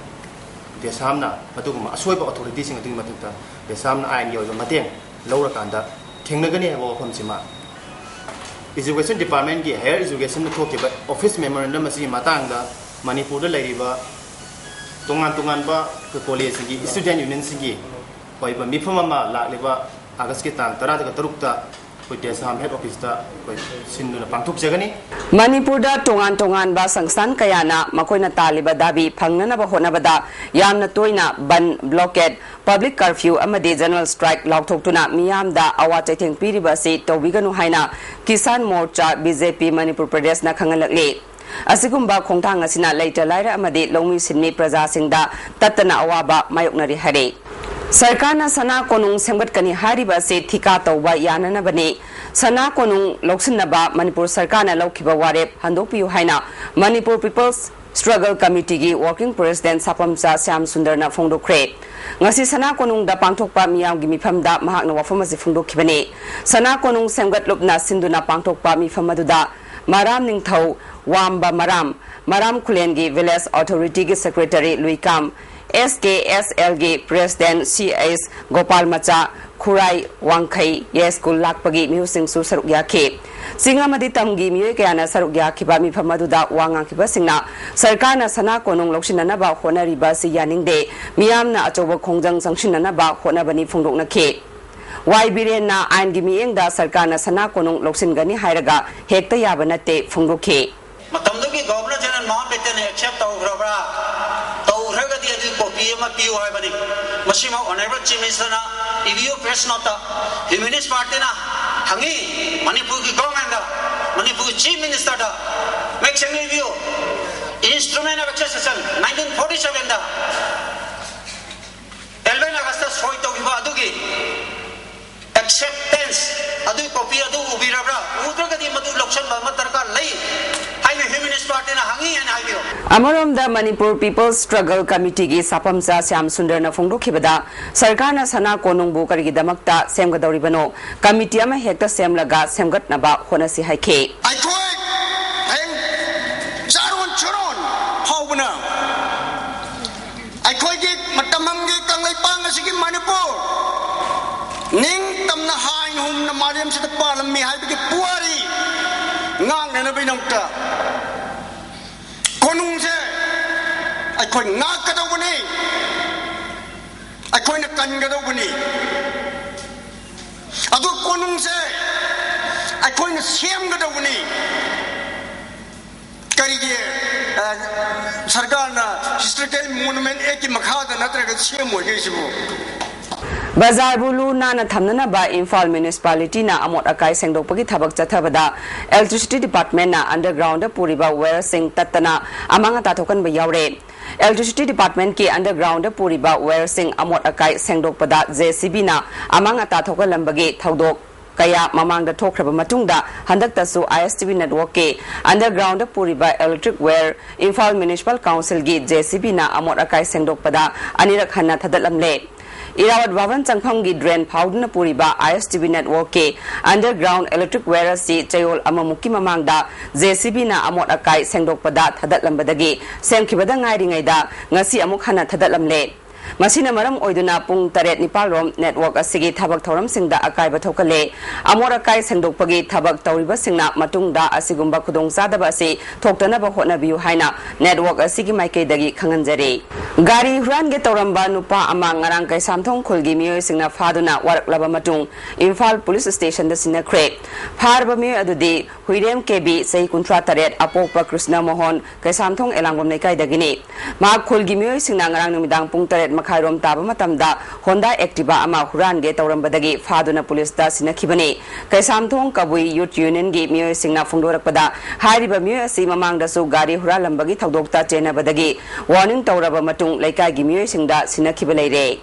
ꯗꯦꯁꯥꯝꯅ ꯑꯗꯨꯒꯨꯝꯕ ꯑꯁꯣꯏꯕ authorityꯁꯤꯡ ꯑꯗꯨꯒꯤ ꯃꯊꯛꯇ ꯗꯦꯁꯥꯝꯅ ꯑꯥꯏꯟꯒꯤ ꯑꯣꯏꯕ ꯃꯇꯦꯡ ꯂꯧꯔꯀꯥꯟꯗ ꯊꯦꯡꯅꯒꯅꯤ ꯍꯥꯏꯕ ꯋꯥꯐꯝꯁꯤꯃ Education Departmentꯀꯤ Higher Educationꯗ ꯊꯣꯛꯈꯤꯕ office memorandum ꯑꯁꯤꯒꯤ ꯃꯇꯥꯡꯗ ꯃꯅꯤꯄꯨꯔꯗ ꯂꯩꯔꯤꯕ ꯇꯣꯉꯥꯟ ꯇꯣꯉꯥꯟꯕ collegeꯁꯤꯡꯒꯤ student unionꯁꯤꯡꯒꯤ ꯑꯣꯏꯕ ꯃꯤꯐꯝ ꯑꯃ ꯂꯥꯛꯂꯤꯕ Augustꯀꯤ ꯇꯥꯡ ꯇꯔꯥꯒ ꯇꯔꯨꯛꯇ ꯑꯩꯈꯣꯏ ꯇꯦꯁꯥꯝ head officeꯇ ꯑꯩꯈꯣꯏ ꯁꯤꯟꯗꯨꯅ ꯄꯥꯡꯊꯣꯛꯆꯒꯅꯤ꯫ ꯃꯅꯤꯄꯨꯔꯗ ꯇꯣꯉꯥꯟ ꯇꯣꯉꯥꯟꯕ ꯁꯪꯁꯊꯥꯟ ꯀꯌꯥꯅ ꯃꯈꯣꯏꯅ ꯇꯥꯜꯂꯤꯕ ꯗꯥꯕꯤ ꯐꯪꯅꯅꯕ ꯍꯣꯠꯅꯕꯗ ꯌꯥꯝꯅ ꯇꯣꯏꯅ ꯕꯟ, blockade, public curfew ꯑꯃꯗꯤ general strike ꯂꯥꯎꯊꯣꯛꯇꯨꯅ ꯃꯤꯌꯥꯝꯗ ꯑꯋꯥ ꯆꯩꯊꯦꯡ ꯄꯤꯔꯤꯕ ꯑꯁꯤ ꯇꯧꯕꯤꯒꯅꯨ ꯍꯥꯏꯅ ꯀꯤꯁꯥꯟ ꯃꯣꯔꯆꯥ, BJP, ꯃꯅꯤꯄꯨꯔ ꯄ꯭ꯔꯗꯦꯁꯅ ꯈꯪꯍꯜꯂꯛꯂꯤ꯫ ꯑꯁꯤꯒꯨꯝꯕ ꯈꯣꯡꯊꯥꯡ ꯑꯁꯤꯅ ꯂꯩꯇ ꯂꯥꯏꯔ ꯑꯃꯗꯤ ꯂꯧꯃꯤ ꯁꯤꯟꯃꯤ ꯄ꯭ꯔꯖꯥꯁꯤꯡꯗ ꯇꯠꯇꯅ ꯑꯋꯥꯕ ꯃꯥꯌꯣꯛꯅꯔꯤ ꯍꯥꯏꯔꯤ꯫ ꯁꯔꯀꯥꯔꯅ ꯁꯅꯥ ꯀꯣꯅꯨꯡ ꯁꯦꯝꯒꯠꯀꯅꯤ ꯍꯥꯏꯔꯤꯕ ꯑꯁꯤ ꯊꯤꯀꯥ ꯇꯧꯕ ꯌꯥꯅꯅꯕꯅꯤ꯫ ꯁꯅꯥ ꯀꯣꯅꯨꯡ ꯂꯧꯁꯤꯟꯅꯕ ꯃꯅꯤꯄꯨꯔ ꯁꯔꯀꯥꯔꯅ ꯂꯧꯈꯤꯕ ꯋꯥꯔꯦꯞ ꯍꯟꯗꯣꯛꯄꯤꯌꯨ ꯍꯥꯏꯅ Manipur People's Struggle Committeeꯒꯤ working president ꯁꯥꯄꯝꯆꯥ Shyam ꯁꯨꯟꯗꯔꯅ ꯐꯣꯡꯗꯣꯛꯈ꯭ꯔꯦ꯫ ꯉꯁꯤ ꯁꯅꯥ ꯀꯣꯅꯨꯡꯗ ꯄꯥꯡꯊꯣꯛꯄ ꯃꯤꯌꯥꯝꯒꯤ ꯃꯤꯐꯝꯗ ꯃꯍꯥꯛꯅ ꯋꯥꯐꯝ ꯑꯁꯤ ꯐꯣꯡꯗꯣꯛꯈꯤꯕꯅꯤ꯫ ꯁꯅꯥ ꯀꯣꯅꯨꯡ ꯁꯦꯝꯒꯠꯂꯨꯞꯅ ꯁꯤꯟꯗꯨꯅ ꯄꯥꯡꯊꯣꯛꯄ ꯃꯤꯐꯝ ꯑꯗꯨꯗ ꯃꯔꯥꯝ ꯅꯤꯡꯊꯧ, ꯋꯥꯝꯕ ꯃꯔꯥꯝ, ꯃꯔꯥꯝ ꯈꯨꯂꯦꯟꯒꯤ village authorityꯒꯤ secretary ꯂꯨꯏꯀꯥꯝ, SKSLꯒꯤ president ꯁꯤ ꯑꯩꯆ ꯒꯣꯄꯥꯜ ꯃꯆꯥ, ꯈꯨꯔꯥꯏ, ꯋꯥꯡꯈꯩ, ꯌꯥꯏꯁ꯭ꯀꯨꯜ ꯂꯥꯛꯄꯒꯤ ꯃꯤꯍꯨꯠꯁꯤꯡꯁꯨ ꯁꯔꯨꯛ ꯌꯥꯈꯤ꯫ ꯆꯤꯡ ꯑꯃꯗꯤ ꯇꯝꯒꯤ ꯃꯤꯑꯣꯏ ꯀꯌꯥꯅ ꯁꯔꯨꯛ ꯌꯥꯈꯤꯕ ꯃꯤꯐꯝ ꯑꯗꯨꯗ ꯋꯥ ꯉꯥꯡꯈꯤꯕꯁꯤꯡꯅ ꯁꯔꯀꯥꯔꯅ ꯁꯅꯥ ꯀꯣꯅꯨꯡ ꯂꯧꯁꯤꯟꯅꯅꯕ ꯍꯣꯠꯅꯔꯤꯕ ꯑꯁꯤ ꯌꯥꯅꯤꯡꯗꯦ, ꯃꯤꯌꯥꯝꯅ ꯑꯆꯧꯕ ꯈꯣꯡꯖꯪ ꯆꯪꯁꯤꯟꯅꯅꯕ ꯍꯣꯠꯅꯕꯅꯤ ꯐꯣꯡꯗꯣꯛꯅꯈꯤ꯫ ꯋꯥꯏ ꯕꯤꯔꯦꯟꯅ ꯑꯥꯏꯟꯒꯤ ꯃꯤꯠꯌꯦꯡꯗ ꯁꯔꯀꯥꯔꯅ ꯁꯅꯥ ꯀꯣꯅꯨꯡ ꯂꯧꯁꯤꯟꯒꯅꯤ ꯍꯥꯏꯔꯒ ꯍꯦꯛꯇ ꯌꯥꯕ ꯅꯠꯇꯦ ꯐꯣꯡꯗꯣꯛꯈꯤ꯫ ꯃꯇꯝꯗꯨꯒꯤ Governor General Mountbatten accept ꯇꯧꯈ꯭ꯔꯕ꯭ꯔꯥ? ꯇꯧꯈ꯭ꯔꯒꯗꯤ ꯑꯗꯨꯒꯤ copy ꯑꯃ ꯄꯤꯌꯨ ꯍꯥꯏꯕꯅꯤ꯫ ꯃꯁꯤꯃ Honorable Chief Ministerꯅ ꯏꯕꯤꯌꯨ press noteꯇ꯫ Humanist Partyꯅ ꯍꯪꯉꯤ ꯃꯅꯤꯄꯨꯔꯒꯤ governmentꯗ, ꯃꯅꯤꯄꯨꯔꯒꯤ Chief Ministerꯗ, make sure ꯏꯕꯤꯌꯨ꯫ Instrument of accession nineteen forty sevenꯗ eleven Augustꯇ ꯁꯣꯏ ꯇꯧꯈꯤꯕ ꯑꯗꯨꯒꯤ acceptance ꯑꯗꯨꯒꯤ copy ꯑꯗꯨ ꯎꯕꯤꯔꯕ꯭ꯔꯥ? ꯎꯗ꯭ꯔꯒꯗꯤ ꯃꯗꯨ ꯂꯧꯁꯟꯕ ꯑꯃ ꯗꯔꯀꯥꯔ ꯂꯩ ꯍꯥꯏꯅ Humanist Partyꯅ ꯍꯪꯉꯤ ꯍꯥꯏꯅ ꯍꯥꯏꯕꯤꯌꯨ꯫ ꯑꯃꯔꯣꯝꯗ ꯃꯅꯤꯄꯨꯔ People's Struggle Committeeꯒꯤ ꯁꯥꯐꯝꯆꯥ ꯁ꯭ꯌꯥꯝ ꯁꯨꯟꯗꯔꯅ ꯐꯣꯡꯗꯣꯛꯈꯤꯕꯗ ꯁꯔꯀꯥꯔꯅ ꯁꯅꯥ ꯀꯣꯅꯨꯡꯕꯨ ꯀꯔꯤꯒꯤꯗꯃꯛꯇ ꯁꯦꯝꯒꯗꯧꯔꯤꯕꯅꯣ? Committee ꯑꯃ ꯍꯦꯛꯇ ꯁꯦꯝꯂꯒ ꯁꯦꯝꯒꯠꯅꯕ ꯍꯣꯠꯅꯁꯤ ꯍꯥꯏꯈꯤ꯫ ꯑꯩꯈꯣꯏ ꯍꯌꯦꯡ ꯆꯥꯔꯣꯟ ꯁꯨꯔꯣꯟ ꯐꯥꯎꯕꯅ ꯑꯩꯈꯣꯏꯒꯤ ꯃꯇꯝ ꯑꯃꯒꯤ ꯀꯪꯂꯩꯄꯥꯛ ꯑꯁꯤꯒꯤ ꯃꯅꯤꯄꯨꯔ ꯅꯤꯡꯇꯝꯅ ꯍꯥꯏ ꯅꯨꯡ ꯃꯤ ꯍꯥꯏꯕꯒꯤ ꯄꯨꯋꯥꯔꯤ ꯉꯥꯛꯅꯅꯕꯒꯤꯗꯃꯛꯇ ꯀꯣꯅꯨꯡꯁꯦ ꯑꯩꯈꯣꯏ ꯉꯥꯛꯀꯗꯧꯕꯅꯤ, ꯑꯩꯈꯣꯏꯅ ꯀꯟꯒꯗꯧꯕꯅꯤ꯫ ꯑꯗꯨ ꯀꯣꯅꯨꯡꯁꯦ ꯑꯩꯈꯣꯏꯅ ꯁꯦꯝꯒꯗꯧꯕꯅꯤ꯫ ꯀꯔꯤꯒꯤ, ꯑ, ꯁꯔꯀꯥꯔꯅ Historical Monument Actꯀꯤ ꯃꯈꯥꯗ ꯅꯠꯇ꯭ꯔꯒ ꯁꯦꯝꯃꯣꯏꯗꯣꯏꯁꯤꯕꯨ? ꯕꯖꯥꯔꯕꯨ ꯂꯨ ꯅꯥꯟꯅ ꯊꯝꯅꯅꯕ ꯏꯝꯐꯥꯜ ꯃ꯭ꯌꯨꯅꯤꯁꯤꯄꯥꯂꯤꯇꯤꯅ ꯑꯃꯣꯠ ꯑꯀꯥꯏ ꯁꯦꯡꯗꯣꯛꯄꯒꯤ ꯊꯕꯛ ꯆꯠꯊꯕꯗ ꯏꯂꯦꯛꯇ꯭ꯔꯤꯁꯤꯇꯤ ꯗꯤꯄꯥꯔꯠꯃꯦꯟꯅ ꯑꯟꯗꯔꯒ꯭ꯔꯥꯎꯟꯗ ꯄꯨꯔꯤꯕ ꯋꯥꯌꯔꯁꯤꯡ ꯇꯠꯇꯅ ꯑꯃꯥꯡ ꯑꯇꯥ ꯊꯣꯛꯍꯟꯕ ꯌꯥꯎꯔꯦ꯫ ꯏꯂꯦꯛꯇ꯭ꯔꯤꯁꯤꯇꯤ ꯗꯤꯄꯥꯔꯠꯃꯦꯟꯀꯤ ꯑꯟꯗꯔꯒ꯭ꯔꯥꯎꯟꯗ ꯄꯨꯔꯤꯕ ꯋꯥꯌꯔꯁꯤꯡ ꯑꯃꯣꯠ ꯑꯀꯥꯏ ꯁꯦꯡꯗꯣꯛꯄꯗ ꯖꯦ ꯁꯤ ꯕꯤꯅ ꯑꯃꯥꯡ ꯑꯇꯥ ꯊꯣꯛꯍꯜꯂꯝꯕꯒꯤ ꯊꯧꯗꯣꯛ ꯀꯌꯥ ꯃꯃꯥꯡꯗ ꯊꯣꯛꯈ꯭ꯔꯕ ꯃꯇꯨꯡꯗ ꯍꯟꯗꯛꯇꯁꯨ ꯑꯥꯏ ꯑꯦꯁ ꯇꯤ ꯚꯤ ꯅꯦꯠꯋꯥꯔꯛꯀꯤ ꯑꯟꯗꯔꯒ꯭ꯔꯥꯎꯟꯗ ꯄꯨꯔꯤꯕ ꯏꯂꯦꯛꯇ꯭ꯔꯤꯛ ꯋꯥꯌꯔ ꯏꯝꯐꯥꯜ ꯃ꯭ꯌꯨꯅꯤꯁꯤꯄꯥꯜ ꯀꯥꯎꯟꯁꯤꯜꯒꯤ ꯖꯦ ꯁꯤ ꯕꯤꯅ ꯑꯃꯣꯠ ꯑꯀꯥꯏ ꯁꯦꯡꯗꯣꯛꯄꯗ ꯑꯅꯤꯔꯛ ꯍꯟꯅ ꯊꯥꯗꯠꯂꯝꯂꯦ꯫ ꯏꯔꯥꯋꯠ ꯚꯕꯟ ꯆꯪꯐꯝꯒꯤ ꯗ꯭ꯔꯦꯟ ꯐꯥꯎꯗꯨꯅ ꯄꯨꯔꯤꯕ ꯑꯥꯏ S T V ꯅꯦꯠꯋꯥꯔꯛꯀꯤ underground electric ꯋꯥꯌꯔ ꯑꯁꯤ ꯆꯌꯣꯜ ꯑꯃꯃꯨꯛꯀꯤ ꯃꯃꯥꯡꯗ ꯖꯦ ꯁꯤ ꯕꯤꯅ ꯑꯃꯣꯠ ꯑꯀꯥꯏ ꯁꯦꯡꯗꯣꯛꯄꯗ ꯊꯥꯗꯠꯂꯝꯕꯗꯒꯤ ꯁꯦꯝꯈꯤꯕꯗ ꯉꯥꯏꯔꯤꯉꯩꯗ ꯉꯁꯤ ꯑꯃꯨꯛ ꯍꯟꯅ ꯊꯥꯗꯠꯂꯝꯂꯦ꯫ ꯃꯁꯤꯅ ꯃꯔꯝ ꯑꯣꯏꯗꯨꯅ ꯄꯨꯡ ꯇꯔꯦꯠ ꯅꯤꯄꯥꯜ ꯔꯣꯝ ꯅꯦꯠꯋꯥꯔꯛ ꯑꯁꯤꯒꯤ ꯊꯕꯛ ꯊꯧꯔꯝꯁꯤꯡꯗ ꯑꯀꯥꯏꯕ ꯊꯣꯛꯍꯜꯂꯦ꯫ ꯑꯃꯣꯠ ꯑꯀꯥꯏ ꯁꯦꯡꯗꯣꯛꯄꯒꯤ ꯊꯕꯛ ꯇꯧꯔꯤꯕꯁꯤꯡꯅ ꯃꯇꯨꯡꯗ ꯑꯁꯤꯒꯨꯝꯕ ꯈꯨꯗꯣꯡꯆꯥꯗꯕ ꯑꯁꯤ ꯊꯣꯛꯇꯅꯕ ꯍꯣꯠꯅꯕꯤꯌꯨ ꯍꯥꯏꯅ ꯅꯦꯠꯋꯥꯔꯛ ꯑꯁꯤꯒꯤ ꯃꯥꯏꯀꯩꯗꯒꯤ ꯈꯪꯍꯟꯖꯔꯤ꯫ ꯒꯥꯔꯤ ꯍꯨꯔꯥꯟꯒꯦ ꯇꯧꯔꯝꯕ ꯅꯨꯄꯥ ꯑꯃ ꯉꯔꯥꯡ ꯀꯩꯁꯥꯝꯊꯣꯡ ꯈꯨꯜꯒꯤ ꯃꯤꯑꯣꯏꯁꯤꯡꯅ ꯐꯥꯗꯨꯅ ꯋꯥꯔꯛꯂꯕ ꯃꯇꯨꯡ ꯏꯝꯐꯥꯜ ꯄꯨꯂꯤꯁ ꯁ꯭ꯇꯦꯁꯟꯗ ꯁꯤꯟꯅꯈ꯭ꯔꯦ꯫ ꯐꯥꯔꯕ ꯃꯤꯑꯣꯏ ꯑꯗꯨꯗꯤ ꯍꯨꯏꯔꯦꯝ ꯀꯦꯕꯤ, ꯆꯍꯤ ꯀꯨꯟꯊ꯭ꯔꯥ ꯇꯔꯦꯠ, ꯑꯄꯣꯛꯄ ꯀ꯭ꯔꯤꯁꯅ ꯃꯣꯍꯟ, ꯀꯩꯁꯥꯝꯊꯣꯡ ꯑꯦꯂꯥꯡꯕꯝ ꯂꯩꯀꯥꯏꯗꯒꯤꯅꯤ꯫ ꯃꯍꯥꯛ ꯈꯨꯜꯒꯤ ꯃꯤꯑꯣꯏꯁꯤꯡꯅ ꯉꯔꯥꯡ ꯅꯨꯃꯤꯗꯥꯡ ꯄꯨꯡ ꯇꯔꯦꯠ ꯃꯈꯥꯏꯔꯣꯝ ꯇꯥꯕ ꯃꯇꯝꯗ ꯍꯣꯟꯗꯥ ꯑꯦꯛꯇꯤꯚꯥ ꯑꯃ ꯍꯨꯔꯥꯟꯒꯦ ꯇꯧꯔꯝꯕꯗꯒꯤ ꯐꯥꯗꯨꯅ ꯄꯨꯂꯤꯁꯇ ꯁꯤꯟꯅꯈꯤꯕꯅꯤ꯫ ꯀꯩꯁꯥꯝꯊꯣꯡ ꯀꯕꯨꯏ ꯌꯨꯠ ꯌꯨꯅꯤꯌꯟꯒꯤ ꯃꯤꯑꯣꯏꯁꯤꯡꯅ ꯐꯣꯡꯗꯣꯔꯛꯄꯗ, ꯍꯥꯏꯔꯤꯕ ꯃꯤꯑꯣꯏ ꯑꯁꯤ ꯃꯃꯥꯡꯗꯁꯨ ꯒꯥꯔꯤ ꯍꯨꯔꯥꯜꯂꯝꯕꯒꯤ ꯊꯧꯗꯣꯛꯇ ꯆꯦꯟꯅꯕꯗꯒꯤ ꯋꯥꯔꯅꯤꯡ ꯇꯧꯔꯕ ꯃꯇꯨꯡ ꯂꯩꯀꯥꯏꯒꯤ ꯃꯤꯑꯣꯏꯁꯤꯡꯗ ꯁꯤꯟꯅꯈꯤꯕ ꯂꯩꯔꯦ꯫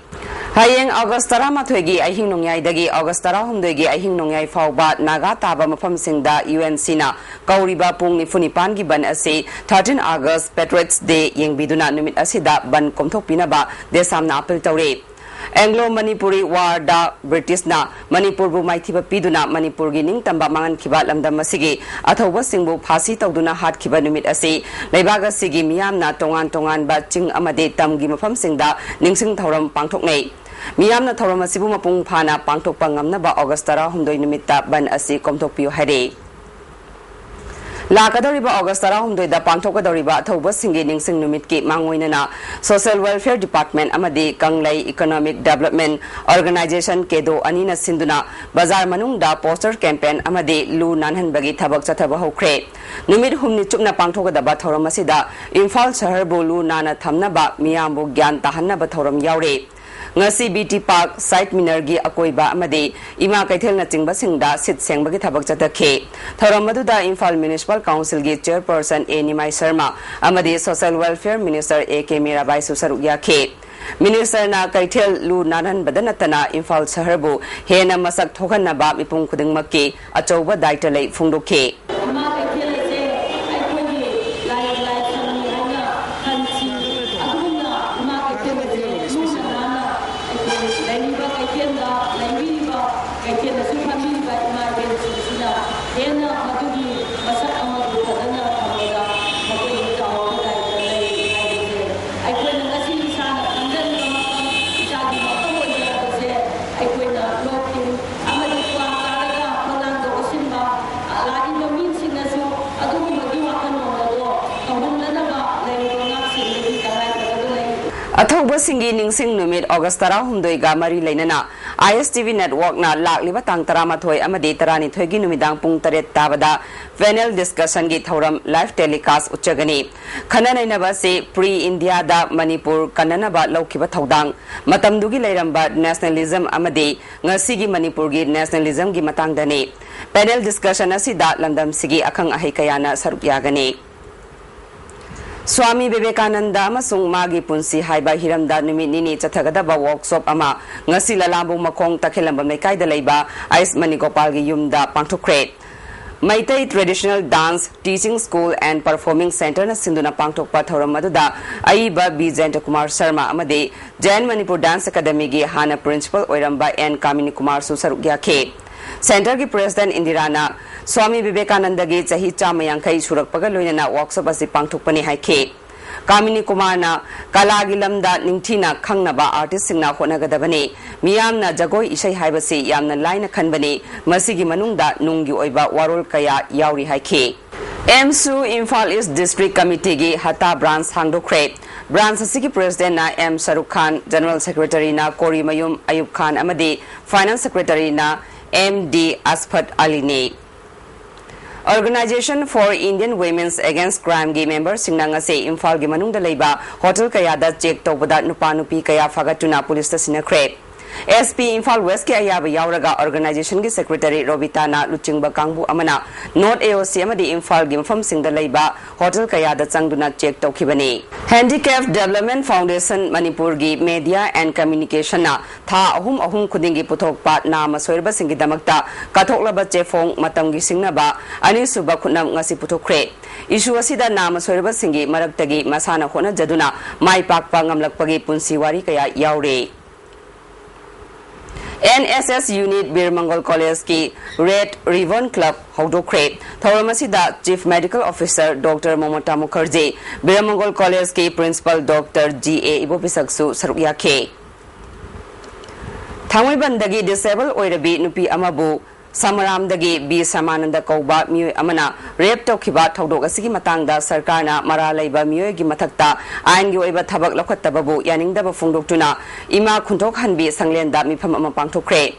ꯍꯌꯦꯡ ꯑꯣꯒꯁ ꯇꯔꯥꯃꯥꯊꯣꯏꯒꯤ ꯑꯍꯤꯡ ꯅꯣꯡꯌꯥꯏꯗꯒꯤ ꯑꯣꯒꯁ ꯇꯔꯥꯍꯨꯝꯗꯣꯏꯒꯤ ꯑꯍꯤꯡ ꯅꯣꯡꯌꯥꯏ ꯐꯥꯎꯕ ꯅꯥꯒꯥ ꯇꯥꯕ ꯃꯐꯝꯁꯤꯡꯗ ꯌꯨ ꯑꯦꯟ ꯁꯤꯅ ꯀꯧꯔꯤꯕ ꯄꯨꯡ ꯅꯤꯐꯨ ꯅꯤꯄꯥꯟꯒꯤ ꯕꯟ ꯑꯁꯤ thirteen August Patriots Day ꯌꯦꯡꯕꯤꯗꯨꯅ ꯅꯨꯃꯤꯠ ꯑꯁꯤꯗ ꯕꯟ ꯀꯣꯝꯊꯣꯛꯄꯤꯅꯕ ꯗꯦꯁꯥꯝꯅ ꯑꯥꯄꯤꯜ ꯇꯧꯔꯤ꯫ ꯑꯦꯡꯒ꯭ꯂꯣ ꯃꯅꯤꯄꯨꯔꯤ ꯋꯥꯔꯗ ꯕ꯭ꯔꯤꯇꯤꯁꯅ ꯃꯅꯤꯄꯨꯔꯕꯨ ꯃꯥꯏꯊꯤꯕ ꯄꯤꯗꯨꯅ ꯃꯅꯤꯄꯨꯔꯒꯤ ꯅꯤꯡꯇꯝꯕ ꯃꯥꯡꯍꯟꯈꯤꯕ ꯂꯝꯗꯝ ꯑꯁꯤꯒꯤ ꯑꯊꯧꯕꯁꯤꯡꯕꯨ ꯐꯥꯁꯤ ꯇꯧꯗꯨꯅ ꯍꯥꯠꯈꯤꯕ ꯅꯨꯃꯤꯠ ꯑꯁꯤ ꯂꯩꯕꯥꯛ ꯑꯁꯤꯒꯤ ꯃꯤꯌꯥꯝꯅ ꯇꯣꯉꯥꯟ ꯇꯣꯉꯥꯟꯕ ꯆꯤꯡ ꯑꯃꯗꯤ ꯇꯝꯒꯤ ꯃꯐꯝꯁꯤꯡꯗ ꯅꯤꯡꯁꯤꯡ ꯊꯧꯔꯝ ꯄꯥꯡꯊꯣꯛꯅꯩ꯫ ꯃꯤꯌꯥꯝꯅ ꯊꯧꯔꯝ ꯑꯁꯤꯕꯨ ꯃꯄꯨꯡ ꯐꯥꯅ ꯄꯥꯡꯊꯣꯛꯄ ꯉꯝꯅꯕ ꯑꯣꯒꯁ ꯇꯔꯥꯍꯨꯝꯗꯣꯏ ꯅꯨꯃꯤꯠꯇ ꯕꯟ ꯑꯁꯤ ꯀꯣꯝꯊꯣꯛꯄꯤꯌꯨ ꯍꯥꯏꯔꯤ꯫ ꯂꯥꯛꯀꯗꯧꯔꯤꯕ ꯑꯣꯒꯁ ꯇꯔꯥꯍꯨꯝꯗꯣꯏꯗ ꯄꯥꯡꯊꯣꯛꯀꯗꯧꯔꯤꯕ ꯑꯊꯧꯕꯁꯤꯡꯒꯤ ꯅꯤꯡꯁꯤꯡ ꯅꯨꯃꯤꯠꯀꯤ ꯃꯥꯡꯑꯣꯏꯅꯅ Social Welfare Department ꯑꯃꯗꯤ ꯀꯪꯂꯩ Economic Development Organization, ꯀꯦꯗꯣ ꯑꯅꯤꯅ ꯁꯤꯟꯗꯨꯅ ꯕꯖꯥꯔ ꯃꯅꯨꯡꯗ poster campaign ꯑꯃꯗꯤ ꯂꯨ ꯅꯥꯟꯍꯟꯕꯒꯤ ꯊꯕꯛ ꯆꯠꯊꯕ ꯍꯧꯈ꯭ꯔꯦ꯫ ꯅꯨꯃꯤꯠ ꯍꯨꯝꯅꯤ ꯆꯨꯞꯅ ꯄꯥꯡꯊꯣꯛꯀꯗꯕ ꯊꯧꯔꯝ ꯑꯁꯤꯗ ꯏꯝꯐꯥꯜ ꯁꯍꯔꯕꯨ ꯂꯨ ꯅꯥꯟꯅ ꯊꯝꯅꯕ ꯃꯤꯌꯥꯝꯕꯨ ꯒ꯭ꯌꯥꯟ ꯇꯥꯍꯟꯅꯕ ꯊꯧꯔꯝ ꯌꯥꯎꯔꯤ꯫ ꯉꯁꯤ ꯕꯤ ꯇꯤ ꯄꯥꯔꯛ, ꯁꯥꯏꯠ ꯃꯤꯅꯔꯒꯤ ꯑꯀꯣꯏꯕ ꯑꯃꯗꯤ ꯏꯃꯥ ꯀꯩꯊꯦꯜꯅꯆꯤꯡꯕꯁꯤꯡꯗ ꯁꯤꯠ ꯁꯦꯡꯕꯒꯤ ꯊꯕꯛ ꯆꯠꯊꯈꯤ꯫ ꯊꯧꯔꯝ ꯑꯗꯨꯗ ꯏꯝꯐꯥꯜ Municipal Councilꯒꯤ Chairperson ꯑꯦ ꯅꯤꯃꯥꯏ ꯁꯔꯃ ꯑꯃꯗꯤ Social Welfare Minister A K ꯃꯤꯔꯥꯕꯥꯏꯁꯨ ꯁꯔꯨꯛ ꯌꯥꯈꯤ꯫ Ministerꯅ ꯀꯩꯊꯦꯜ ꯂꯨ ꯅꯥꯟꯍꯟꯕꯗ ꯅꯠꯇꯅ ꯏꯝꯐꯥꯜ ꯁꯍꯔꯕꯨ ꯍꯦꯟꯅ ꯃꯁꯛ ꯊꯣꯛꯍꯟꯅꯕ ꯃꯤꯄꯨꯝ ꯈꯨꯗꯤꯡꯃꯛꯀꯤ ꯑꯆꯧꯕ ꯗꯥꯏꯇ ꯂꯩ ꯐꯣꯡꯗꯣꯛꯈꯤ꯫ ꯏꯃꯥ ꯀꯩꯊꯦꯜ ꯑꯁꯦ ꯑꯩꯈꯣꯏꯒꯤ ꯂꯥꯏ ꯂꯥꯏꯁꯪꯅꯤ ꯍꯥꯏꯅ ꯈꯟꯁꯤ꯫ ꯑꯗꯨꯒꯨꯝꯅ ꯏꯃꯥ ꯀꯩꯊꯦꯜ ꯑꯁꯦ ꯂꯨꯅ ꯅꯥꯟꯅ ꯑꯩꯈꯣꯏ ꯂꯩꯔꯤꯕ ꯀꯩꯊꯦꯜꯗ ꯂꯩꯕꯤꯔꯤꯕ, ꯀꯩꯊꯦꯜꯗꯁꯨ ꯐꯝꯕꯤꯔꯤꯕ ꯏꯃꯥ ꯏꯕꯦꯟꯁꯤꯡꯁꯤꯅ ꯍꯦꯟꯅ ꯃꯗꯨꯒꯤ ꯃꯁꯛ ꯑꯃꯕꯨ ꯐꯖꯅ ꯊꯝꯕꯗ ꯃꯈꯣꯏꯒꯤ ꯆꯥꯎꯔꯕ ꯗꯥꯏꯇ ꯂꯩ ꯍꯥꯏꯕꯁꯦ ꯑꯩꯈꯣꯏꯅ ꯉꯁꯤ ꯏꯁꯥꯅ ꯈꯪꯖꯔꯤꯕ ꯃꯐꯝ, ꯏꯁꯥꯒꯤ ꯃꯐꯝ ꯑꯣꯏꯖꯔꯕꯁꯦ ꯑꯩꯈꯣꯏꯅ ꯂꯣꯛ ꯇꯤꯟ ꯑꯃꯗꯤ ꯀ꯭ꯋꯥ ꯆꯥꯔꯒ ꯃꯪꯂꯥꯟꯗ ꯑꯣꯠꯁꯤꯟꯕ, ꯑ, ꯂꯥꯛꯂꯤꯕ ꯃꯤꯁꯤꯡꯅꯁꯨ ꯑꯗꯨꯒꯨꯝꯕꯒꯤ ꯋꯥꯈꯜꯂꯣꯟ ꯑꯗꯣ ꯇꯧꯍꯟꯗꯅꯕ ꯂꯩꯔꯤꯕ ꯉꯥꯛꯁꯦꯟꯕꯒꯤ ꯇꯉꯥꯏꯐꯗꯕ ꯂꯩ꯫ ꯑꯊꯧꯕꯁꯤꯡꯒꯤ ꯅꯤꯡꯁꯤꯡ ꯅꯨꯃꯤꯠ ꯑꯣꯒꯁ ꯇꯔꯥꯍꯨꯝꯗꯣꯏꯒ ꯃꯔꯤ ꯂꯩꯅꯅ I S T V networkꯅ ꯂꯥꯛꯂꯤꯕ ꯇꯥꯡ ꯇꯔꯥꯃꯥꯊꯣꯏ ꯑꯃꯗꯤ ꯇꯔꯥꯅꯤꯊꯣꯏꯒꯤ ꯅꯨꯃꯤꯗꯥꯡ ꯄꯨꯡ ꯇꯔꯦꯠ ꯇꯥꯕꯗ panel discussionꯒꯤ ꯊꯧꯔꯝ live telecast ꯎꯠꯆꯒꯅꯤ꯫ ꯈꯟꯅ ꯅꯩꯅꯕ ꯑꯁꯤ ꯄ꯭ꯔꯤ ꯏꯟꯗꯤꯌꯥꯗ ꯃꯅꯤꯄꯨꯔ ꯀꯟꯅꯅꯕ ꯂꯧꯈꯤꯕ ꯊꯧꯗꯥꯡ, ꯃꯇꯝꯗꯨꯒꯤ ꯂꯩꯔꯝꯕ nationalism ꯑꯃꯗꯤ ꯉꯁꯤꯒꯤ ꯃꯅꯤꯄꯨꯔꯒꯤ nationalismꯒꯤ ꯃꯇꯥꯡꯗꯅꯤ꯫ Panel discussion ꯑꯁꯤꯗ ꯂꯝꯗꯝꯁꯤꯒꯤ ꯑꯈꯪ ꯑꯍꯩ ꯀꯌꯥꯅ ꯁꯔꯨꯛ ꯌꯥꯒꯅꯤ꯫ ꯁ꯭ꯋꯥꯃꯤ ꯕꯤꯕꯦꯀꯥꯅꯟꯗ ꯑꯃꯁꯨꯡ ꯃꯥꯒꯤ ꯄꯨꯟꯁꯤ ꯍꯥꯏꯕ ꯍꯤꯔꯝꯗ ꯅꯨꯃꯤꯠ ꯅꯤꯅꯤ ꯆꯠꯊꯒꯗꯕ workshop ꯑꯃ ꯉꯁꯤ ꯂꯂꯥꯝꯕꯨꯡ ꯃꯈꯣꯡ ꯇꯈꯦꯜꯂꯝꯕꯝ ꯂꯩꯀꯥꯏꯗ ꯂꯩꯕ ꯑꯩꯁ ꯃꯅꯤꯒꯣꯄꯥꯜꯒꯤ ꯌꯨꯝꯗ ꯄꯥꯡꯊꯣꯛꯈ꯭ꯔꯦ꯫ Meitei Traditional Dance Teaching School and Performing Centreꯅ ꯁꯤꯟꯗꯨꯅ ꯄꯥꯡꯊꯣꯛꯄ ꯊꯧꯔꯝ ꯑꯗꯨꯗ ꯑꯏꯕ ꯕꯤ ꯖꯌꯟꯇꯀꯨꯃꯥꯔ ꯁꯔꯃ ꯑꯃꯗꯤ Jain Manipur Dance Academyꯒꯤ ꯍꯥꯟꯅ principal ꯑꯣꯏꯔꯝꯕ ꯑꯦꯟ ꯀꯥꯃꯤꯅꯤ ꯀꯨꯃꯥꯔꯁꯨ ꯁꯔꯨꯛ ꯌꯥꯈꯤ꯫ Centreꯒꯤ President ꯏꯟꯗꯤꯔꯥꯅ ꯁ꯭ꯋꯥꯃꯤ ꯕꯤꯕꯦꯀꯥꯅꯟꯗꯒꯤ ꯆꯍꯤ ꯆꯥꯝꯃ ꯌꯥꯡꯈꯩ ꯁꯨꯔꯛꯄꯒ ꯂꯣꯏꯅꯅ workshop ꯑꯁꯤ ꯄꯥꯡꯊꯣꯛꯄꯅꯤ ꯍꯥꯏꯈꯤ꯫ ꯀꯥꯃꯤꯅꯤ ꯀꯨꯃꯥꯔꯅ ꯀꯂꯥꯒꯤ ꯂꯝꯗ ꯅꯤꯡꯊꯤꯅ ꯈꯪꯅꯕ ꯑꯥꯔꯇꯤꯁꯁꯤꯡꯅ ꯍꯣꯠꯅꯒꯗꯕꯅꯤ꯫ ꯃꯤꯌꯥꯝꯅ ꯖꯒꯣꯏ ꯏꯁꯩ ꯍꯥꯏꯕꯁꯤ ꯌꯥꯝꯅ ꯂꯥꯏꯅ ꯈꯟꯕꯅꯤ꯫ ꯃꯁꯤꯒꯤ ꯃꯅꯨꯡꯗ ꯅꯨꯡꯒꯤ ꯑꯣꯏꯕ ꯋꯥꯔꯣꯜ ꯀꯌꯥ ꯌꯥꯎꯔꯤ ꯍꯥꯏꯈꯤ꯫ ꯑꯦꯝꯁꯨ ꯏꯝꯐꯥꯜ ꯏꯁ ꯗꯤꯁꯇ꯭ꯔꯤꯛ ꯀꯃꯤꯇꯤꯒꯤ ꯍꯇꯥ ꯕ꯭ꯔꯥꯟꯁ ꯍꯥꯡꯗꯣꯛꯈ꯭ꯔꯦ꯫ ꯕ꯭ꯔꯥꯟꯁ ꯑꯁꯤꯒꯤ ꯄ꯭ꯔꯦꯁꯤꯗꯦꯟꯠꯅ ꯑꯦꯝ ꯁꯔꯨꯈ ꯈꯥꯟ, ꯖꯦꯅꯔꯦꯜ ꯁꯦꯀ꯭ꯔꯦꯇꯔꯤꯅ ꯀꯣꯔꯤꯃꯌꯨꯝ ꯑꯌꯨꯕ ꯈꯥꯟ ꯑꯃꯗꯤ ꯐꯥꯏꯅꯥꯟꯁ ꯁꯦꯀ꯭ꯔꯦꯇꯔꯤꯅ ꯑꯦꯝ ꯗꯤ ꯑꯁꯐꯠ ꯑꯂꯤꯅꯤ꯫ Organisation for Indian Women's Against Crimeꯒꯤ ꯃꯦꯝꯕꯔꯁꯤꯡꯅ ꯉꯁꯤ ꯏꯝꯐꯥꯜꯒꯤ ꯃꯅꯨꯡꯗ ꯂꯩꯕ ꯍꯣꯇꯦꯜ ꯀꯌꯥꯗ ꯆꯦꯛ ꯇꯧꯕꯗ ꯅꯨꯄꯥ ꯅꯨꯄꯤ ꯀꯌꯥ ꯐꯥꯒꯠꯇꯨꯅ ꯄꯨꯂꯤꯁꯇ ꯁꯤꯟꯅꯈ꯭ꯔꯦ꯫ ꯑꯦꯁ ꯄꯤ ꯏꯝꯐꯥꯜ ꯋꯦꯁꯀꯤ ꯑꯌꯥꯕ ꯌꯥꯎꯔꯒ organisationꯒꯤ ꯁꯦꯀ꯭ꯔꯦꯇꯔꯤ ꯔꯣꯕꯤꯇꯥꯅ ꯂꯨꯆꯤꯡꯕ ꯀꯥꯡꯕꯨ ꯑꯃꯅ ꯅꯣꯔꯠ ꯑꯦ ꯑꯣ ꯁꯤ ꯑꯃꯗꯤ ꯏꯝꯐꯥꯜꯒꯤ ꯃꯐꯝꯁꯤꯡꯗ ꯂꯩꯕ ꯍꯣꯇꯦꯜ ꯀꯌꯥꯗ ꯆꯪꯗꯨꯅ ꯆꯦꯛ ꯇꯧꯈꯤꯕꯅꯤ꯫ Handicap Development Foundation ꯃꯅꯤꯄꯨꯔꯒꯤ media and communicationꯅ ꯊꯥ ꯑꯍꯨꯝ ꯑꯍꯨꯝ ꯈꯨꯗꯤꯡꯒꯤ ꯄꯨꯊꯣꯛꯄ ꯅꯥꯃ ꯁꯣꯏꯔꯕꯁꯤꯡꯒꯤꯗꯃꯛꯇ ꯀꯠꯊꯣꯛꯂꯕ ꯆꯦꯐꯣꯡ ꯃꯇꯝꯒꯤ ꯁꯤꯡꯅꯕ ꯑꯅꯤꯁꯨꯕ ꯈꯨꯠꯅꯝ ꯉꯁꯤ ꯄꯨꯊꯣꯛꯈ꯭ꯔꯦ꯫ Issue ꯑꯁꯤꯗ ꯅꯥꯃ ꯁꯣꯏꯔꯕꯁꯤꯡꯒꯤ ꯃꯔꯛꯇꯒꯤ ꯃꯁꯥꯅ ꯍꯣꯠꯅꯖꯗꯨꯅ ꯃꯥꯏ ꯄꯥꯛꯄ ꯉꯝꯂꯛꯄꯒꯤ ꯄꯨꯟꯁꯤ ꯋꯥꯔꯤ ꯀꯌꯥ ꯌꯥꯎꯔꯤ꯫ ꯑꯦꯟ ꯑꯦꯁ ꯑꯦꯁ unit ꯕꯤꯔ ꯃꯪꯒꯣꯜ ꯀꯣꯂꯦꯖꯀꯤ Red Ribbon Club ꯍꯧꯗꯣꯛꯈ꯭ꯔꯦ꯫ ꯊꯧꯔꯝ ꯑꯁꯤꯗ Chief Medical Officer Doctor ꯃꯃꯇꯥ Mukherjee, ꯕꯤꯔ ꯃꯪꯒꯣꯜ ꯀꯣꯂꯦꯖꯀꯤ Principal Doctor ꯖꯤ ꯑꯦ ꯏꯕꯣꯕꯤꯁꯛꯁꯨ ꯁꯔꯨꯛ ꯌꯥꯈꯤ꯫ ꯊꯥꯡꯃꯩꯕꯟꯗꯒꯤ disabled ꯑꯣꯏꯔꯕꯤ ꯅꯨꯄꯤ ꯑꯃꯕꯨ ꯁꯃꯔꯥꯝꯗꯒꯤ ꯕꯤ ꯁꯔꯃꯥꯅꯟꯗ ꯀꯧꯕ ꯃꯤꯑꯣꯏ ꯑꯃꯅ rape ꯇꯧꯈꯤꯕ ꯊꯧꯗꯣꯛ ꯑꯁꯤꯒꯤ ꯃꯇꯥꯡꯗ ꯁꯔꯀꯥꯔꯅ ꯃꯔꯥꯜ ꯂꯩꯕ ꯃꯤꯑꯣꯏꯒꯤ ꯃꯊꯛꯇ ꯑꯥꯏꯟꯒꯤ ꯑꯣꯏꯕ ꯊꯕꯛ ꯂꯧꯈꯠꯇꯕꯕꯨ ꯌꯥꯅꯤꯡꯗꯕ ꯐꯣꯡꯗꯣꯛꯇꯨꯅ ꯏꯃꯥ ꯈꯨꯟꯊꯣꯛꯍꯟꯕꯤ ꯁꯪꯂꯦꯟꯗ ꯃꯤꯐꯝ ꯑꯃ ꯄꯥꯡꯊꯣꯛꯈ꯭ꯔꯦ꯫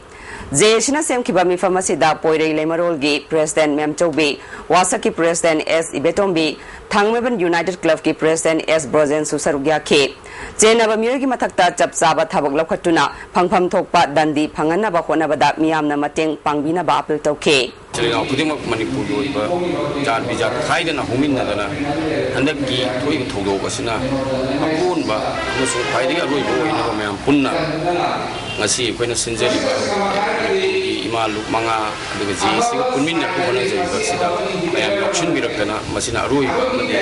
ꯖꯦ ꯑꯦ ꯁꯤꯅ ꯁꯦꯝꯈꯤꯕ ꯃꯤꯐꯝ ꯑꯁꯤꯗ ꯄꯣꯏꯔꯩ ꯂꯩꯃꯔꯣꯜꯒꯤ ꯄ꯭ꯔꯦꯁꯤꯗꯦꯟꯠ ꯃꯦꯝꯆꯧꯕꯤ, ꯋꯥꯁꯛꯀꯤ ꯄ꯭ꯔꯦꯁꯤꯗꯦꯟꯠ ꯑꯦꯁ ꯏꯕꯦꯇꯣꯝꯕꯤ, ꯊꯥꯡꯃꯩꯕꯟ ꯌꯨꯅꯥꯏꯇꯦꯗ ꯀ꯭ꯂꯕꯀꯤ ꯄ꯭ꯔꯦꯁꯤꯗꯦꯟꯠ ꯑꯦꯁ ꯕ꯭ꯔꯣꯖꯦꯟꯁꯨ ꯁꯔꯨꯛ ꯌꯥꯈꯤ꯫ ꯆꯦꯟꯅꯕ ꯃꯤꯑꯣꯏꯒꯤ ꯃꯊꯛꯇ ꯆꯞ ꯆꯥꯕ ꯊꯕꯛ ꯂꯧꯈꯠꯇꯨꯅ ꯐꯪꯐꯝ ꯊꯣꯛꯄ ꯗꯟꯗꯤ ꯐꯪꯍꯟꯅꯕ ꯍꯣꯠꯅꯕꯗ ꯃꯤꯌꯥꯝꯅ ꯃꯇꯦꯡ ꯄꯥꯡꯕꯤꯅꯕ ꯑꯥꯄꯤꯜ ꯇꯧꯈꯤ꯫ ꯏꯆꯤꯜ ꯏꯅꯥꯎ ꯈꯨꯗꯤꯡꯃꯛ ꯃꯅꯤꯄꯨꯔꯒꯤ ꯑꯣꯏꯕ ꯖꯥꯠ ꯕꯤꯖꯥꯠ ꯈꯥꯏꯗꯅ ꯍꯧꯃꯤꯟꯅꯗꯅ ꯍꯟꯗꯛꯀꯤ ꯊꯣꯛꯏꯕ ꯊꯧꯗꯣꯛ ꯑꯁꯤꯅ ꯑꯀꯣꯟꯕ ꯑꯃꯁꯨꯡ ꯈ꯭ꯋꯥꯏꯗꯒꯤ ꯑꯔꯣꯏꯕ ꯑꯣꯏꯅꯕ ꯃꯌꯥꯝ ꯄꯨꯟꯅ ꯉꯁꯤ ꯑꯩꯈꯣꯏꯅ ꯁꯤꯟꯖꯔꯤꯕ ꯃꯅꯤꯄꯨꯔꯒꯤ ꯏꯃꯥ ꯂꯨꯞ ꯃꯉꯥ ꯑꯗꯨꯒ ꯖꯦ ꯑꯦ ꯁꯤꯒ ꯄꯨꯟꯃꯤꯟꯅ ꯍꯣꯠꯅꯖꯔꯤꯕ ꯑꯁꯤꯗ ꯃꯌꯥꯝ ꯌꯥꯎꯁꯤꯟꯕꯤꯔꯛꯇꯅ ꯃꯁꯤꯅ ꯑꯔꯣꯏꯕ ꯑꯃꯗꯤ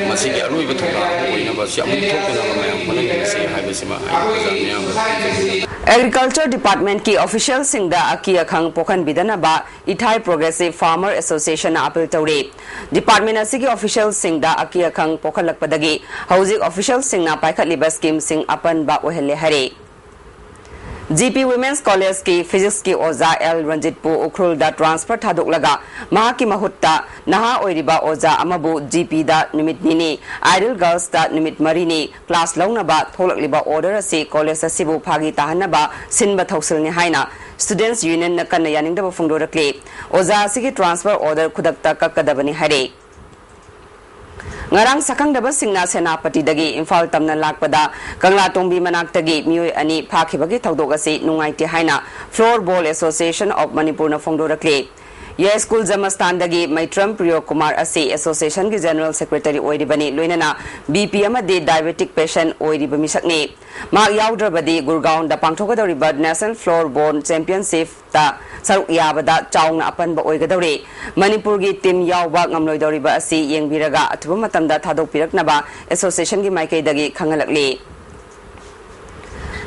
ꯃꯁꯤꯒꯤ ꯑꯔꯣꯏꯕ ꯊꯧꯗꯥꯡ ꯑꯃ ꯑꯣꯏꯅꯕ ꯁꯤ ꯑꯃꯨꯛ ꯊꯣꯛꯇꯅꯕ ꯃꯌꯥꯝ ꯍꯣꯠꯅꯃꯤꯟꯅꯁꯤ ꯍꯥꯏꯕꯁꯤꯃ ꯑꯩ ꯄ꯭ꯔꯖꯥ ꯃꯤꯌꯥꯝꯗ ꯊꯝꯖꯒꯦ꯫ Agriculture Department ꯀꯤ official ꯁꯤꯡꯗ ꯑꯀꯤ ꯑꯈꯪ ꯄꯣꯛꯍꯟꯕꯤꯗꯅꯕ ꯏꯊꯥꯏ Progressive Farmer Association ꯅ appeal ꯇꯧꯔꯤ꯫ Department ꯑꯁꯤꯒꯤ official ꯁꯤꯡꯗ ꯑꯀꯤ ꯑꯈꯪ ꯄꯣꯛꯍꯜꯂꯛꯄꯗꯒꯤ ꯍꯧꯖꯤꯛ official ꯁꯤꯡꯅ ꯄꯥꯏꯈꯠꯂꯤꯕ scheme ꯁꯤꯡ ꯑꯄꯟꯕ ꯑꯣꯏꯍꯜꯂꯦ ꯍꯥꯏꯔꯤ꯫ G P Women's College ꯀꯤ Physics ꯀꯤ ꯑꯣꯖꯥ ꯑꯦꯜ ꯔꯟꯖꯤꯠꯄꯨ ꯎꯈ꯭ꯔꯨꯜꯗ transfer ꯊꯥꯗꯣꯛꯂꯒ ꯃꯍꯥꯛꯀꯤ ꯃꯍꯨꯠꯇ ꯅꯍꯥ ꯑꯣꯏꯔꯤꯕ ꯑꯣꯖꯥ ꯑꯃꯕꯨ G P ꯗ ꯅꯨꯃꯤꯠ ꯅꯤꯅꯤ, Ideal Girls ꯇ ꯅꯨꯃꯤꯠ ꯃꯔꯤꯅꯤ class ꯂꯧꯅꯕ ꯊꯣꯛꯂꯛꯂꯤꯕ order ꯑꯁꯤ college ꯑꯁꯤꯕꯨ ꯐꯥꯒꯤ ꯇꯥꯍꯟꯅꯕ ꯁꯤꯟꯕ ꯊꯧꯁꯤꯜꯅꯤ ꯍꯥꯏꯅ Students Union ꯅ ꯀꯟꯅ ꯌꯥꯅꯤꯡꯗꯕ ꯐꯣꯡꯗꯣꯔꯛꯂꯤ꯫ ꯑꯣꯖꯥ ꯑꯁꯤꯒꯤ transfer order ꯈꯨꯗꯛꯇ ꯀꯛꯀꯗꯕꯅꯤ ꯍꯥꯏꯔꯤ꯫ ꯉꯔꯥꯡ ꯁꯛꯈꯪꯗꯕꯁꯤꯡꯅ ꯁꯦꯅꯥꯄꯇꯤꯗꯒꯤ ꯏꯝꯐꯥꯜ ꯇꯝꯅ ꯂꯥꯛꯄꯗ ꯀꯪꯂꯥꯇꯣꯡꯕꯤ ꯃꯅꯥꯛꯇꯒꯤ ꯃꯤꯑꯣꯏ ꯑꯅꯤ ꯐꯥꯈꯤꯕꯒꯤ ꯊꯧꯗꯣꯛ ꯑꯁꯤ ꯅꯨꯡꯉꯥꯏꯇꯦ ꯍꯥꯏꯅ Floorball Association of ꯃꯅꯤꯄꯨꯔꯅ ꯐꯣꯡꯗꯣꯔꯛꯂꯤ꯫ ꯌꯥꯏꯁ꯭ꯀꯨꯜ ꯖꯃꯁꯇꯥꯟꯗꯒꯤ ꯃꯩꯇ꯭ꯔꯝ ꯄ꯭ꯔꯤꯌꯣ ꯀꯨꯃꯥꯔ ꯑꯁꯤ association ꯒꯤ general secretary ꯑꯣꯏꯔꯤꯕꯅꯤ, ꯂꯣꯏꯅꯅ B P ꯑꯃꯗꯤ diabetic patient ꯑꯣꯏꯔꯤꯕ ꯃꯤꯁꯛꯅꯤ꯫ ꯃꯍꯥꯛ ꯌꯥꯎꯗ꯭ꯔꯕꯗꯤ ꯒꯨꯔꯒꯥꯎꯟꯗ ꯄꯥꯡꯊꯣꯛꯀꯗꯧꯔꯤꯕ National Floorball Championship ꯇ ꯁꯔꯨꯛ ꯌꯥꯕꯗ ꯆꯥꯎꯅ ꯑꯄꯟꯕ ꯑꯣꯏꯒꯗꯧꯔꯤ꯫ ꯃꯅꯤꯄꯨꯔꯒꯤ team ꯌꯥꯎꯕ ꯉꯝꯂꯣꯏꯗꯧꯔꯤꯕ ꯑꯁꯤ ꯌꯦꯡꯕꯤꯔꯒ ꯑꯊꯨꯕ ꯃꯇꯝꯗ ꯊꯥꯗꯣꯛꯄꯤꯔꯛꯅꯕ association ꯒꯤ ꯃꯥꯏꯀꯩꯗꯒꯤ ꯈꯪꯍꯜꯂꯛꯂꯤ꯫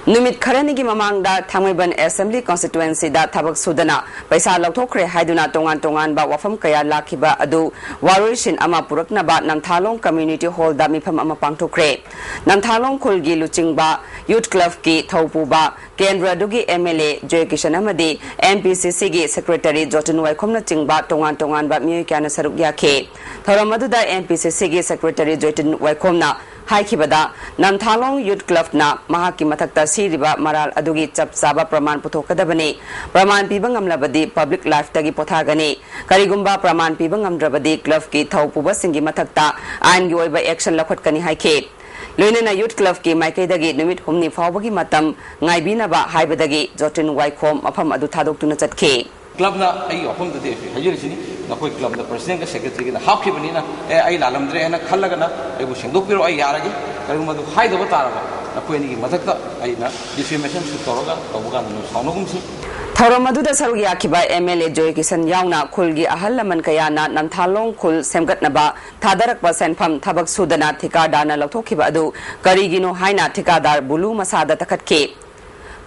ꯅꯨꯃꯤꯠ ꯈꯔꯅꯤꯒꯤ ꯃꯃꯥꯡꯗ ꯊꯥꯡꯃꯩꯕꯟ Assembly Constituency ꯗ ꯊꯕꯛ ꯁꯨꯗꯅ ꯄꯩꯁꯥ ꯂꯧꯊꯣꯛꯈ꯭ꯔꯦ ꯍꯥꯏꯗꯨꯅ ꯇꯣꯉꯥꯟ ꯇꯣꯉꯥꯟꯕ ꯋꯥꯐꯝ ꯀꯌꯥ ꯂꯥꯛꯈꯤꯕ ꯑꯗꯨ ꯋꯥꯔꯣꯏꯁꯤꯟ ꯑꯃ ꯄꯨꯔꯛꯅꯕ ꯅꯝꯊꯥꯂꯣꯡ Community Hall ꯗ ꯃꯤꯐꯝ ꯑꯃ ꯄꯥꯡꯊꯣꯛꯈ꯭ꯔꯦ꯫ ꯅꯝꯊꯥꯂꯣꯡ ꯈꯨꯜꯒꯤ ꯂꯨꯆꯤꯡꯕ, Youth Club ꯀꯤ ꯊꯧꯄꯨꯕ, ꯀꯦꯟꯗ꯭ꯔ ꯑꯗꯨꯒꯤ M L A ꯖꯣꯏꯀꯤꯁꯟ ꯑꯃꯗꯤ M P C C ꯒꯤ secretary ꯖꯣꯇꯤꯟ ꯋꯥꯏꯈꯣꯝꯅꯆꯤꯡꯕ ꯇꯣꯉꯥꯟ ꯇꯣꯉꯥꯟꯕ ꯃꯤꯑꯣꯏ ꯀꯌꯥꯅ ꯁꯔꯨꯛ ꯌꯥꯈꯤ꯫ ꯊꯧꯔꯝ ꯑꯗꯨꯗ M P C C ꯒꯤ secretary ꯖꯣꯇꯤꯟ ꯋꯥꯏꯈꯣꯝꯅ ꯍꯥꯏꯈꯤꯕꯗ, ꯅꯝꯊꯥꯂꯣꯡ Youth Club ꯅ ꯃꯍꯥꯛꯀꯤ ꯃꯊꯛꯇ ꯁꯤꯔꯤꯕ ꯃꯔꯥꯜ ꯑꯗꯨꯒꯤ ꯆꯞ ꯆꯥꯕ ꯄ꯭ꯔꯃꯥꯟ ꯄꯨꯊꯣꯛꯀꯗꯕꯅꯤ꯫ ꯄ꯭ꯔꯃꯥꯟ ꯄꯤꯕ ꯉꯝꯂꯕꯗꯤ public life ꯇꯒꯤ ꯄꯣꯊꯥꯒꯅꯤ꯫ ꯀꯔꯤꯒꯨꯝꯕ ꯄ꯭ꯔꯃꯥꯟ ꯄꯤꯕ ꯉꯝꯗ꯭ꯔꯕꯗꯤ club ꯀꯤ ꯊꯧꯄꯨꯕꯁꯤꯡꯒꯤ ꯃꯊꯛꯇ ꯑꯥꯏꯟꯒꯤ ꯑꯣꯏꯕ action ꯂꯧꯈꯠꯀꯅꯤ ꯍꯥꯏꯈꯤ꯫ ꯂꯣꯏꯅꯅ Youth Club ꯀꯤ ꯃꯥꯏꯀꯩꯗꯒꯤ ꯅꯨꯃꯤꯠ ꯍꯨꯝꯅꯤ ꯐꯥꯎꯕꯒꯤ ꯃꯇꯝ ꯉꯥꯏꯕꯤꯅꯕ ꯍꯥꯏꯕꯗꯒꯤ ꯖꯣꯇꯤꯟ ꯋꯥꯏꯈꯣꯝ ꯃꯐꯝ ꯑꯗꯨ ꯊꯥꯗꯣꯛꯇꯨꯅ ꯆꯠꯈꯤ꯫ Club ꯅ ꯑꯩꯒꯤ ꯋꯥꯐꯝꯗꯗꯤ ꯍꯥꯏꯖꯔꯤꯁꯤꯅꯤ, ꯅꯈꯣꯏ club ꯅ president ꯒ secretary ꯒꯅ ꯍꯥꯞꯈꯤꯕꯅꯤꯅ, ꯑꯦ, ꯑꯩ ꯂꯥꯜꯂꯝꯗ꯭ꯔꯦ ꯍꯥꯏꯅ ꯈꯜꯂꯒꯅ ꯑꯩꯕꯨ ꯁꯦꯡꯗꯣꯛꯄꯤꯔꯣ, ꯑꯩ ꯌꯥꯔꯒꯦ꯫ ꯀꯔꯤꯒꯨꯝꯕ ꯑꯗꯨ ꯍꯥꯏꯗꯕ ꯇꯥꯔꯕ, ꯅꯈꯣꯏ ꯑꯅꯤꯒꯤ ꯃꯊꯛꯇ ꯑꯩꯅ defamation suit ꯇꯧꯔꯒ ꯇꯧꯕ ꯀꯥꯟꯗ ꯅꯣꯏ ꯁꯥꯎꯅꯒꯨꯝꯁꯤ꯫ ꯊꯧꯔꯝ ꯑꯗꯨꯗ ꯁꯔꯨꯛ ꯌꯥꯈꯤꯕ M L A ꯖꯣꯏꯀꯤꯁꯟ ꯌꯥꯎꯅ ꯈꯨꯜꯒꯤ ꯑꯍꯜ ꯂꯃꯟ ꯀꯌꯥꯅ ꯅꯝꯊꯥꯂꯣꯡ ꯈꯨꯜ ꯁꯦꯝꯒꯠꯅꯕ ꯊꯥꯗꯔꯛꯄ ꯁꯦꯟꯐꯝ ꯊꯕꯛ ꯁꯨꯗꯅ ꯊꯤꯀꯥꯗꯥꯔꯅ ꯂꯧꯊꯣꯛꯈꯤꯕ ꯑꯗꯨ ꯀꯔꯤꯒꯤꯅꯣ ꯍꯥꯏꯅ ꯊꯤꯀꯥꯗꯥꯔ ꯕꯨꯂꯨ ꯃꯁꯥꯗ ꯇꯛꯈꯠꯈꯤ꯫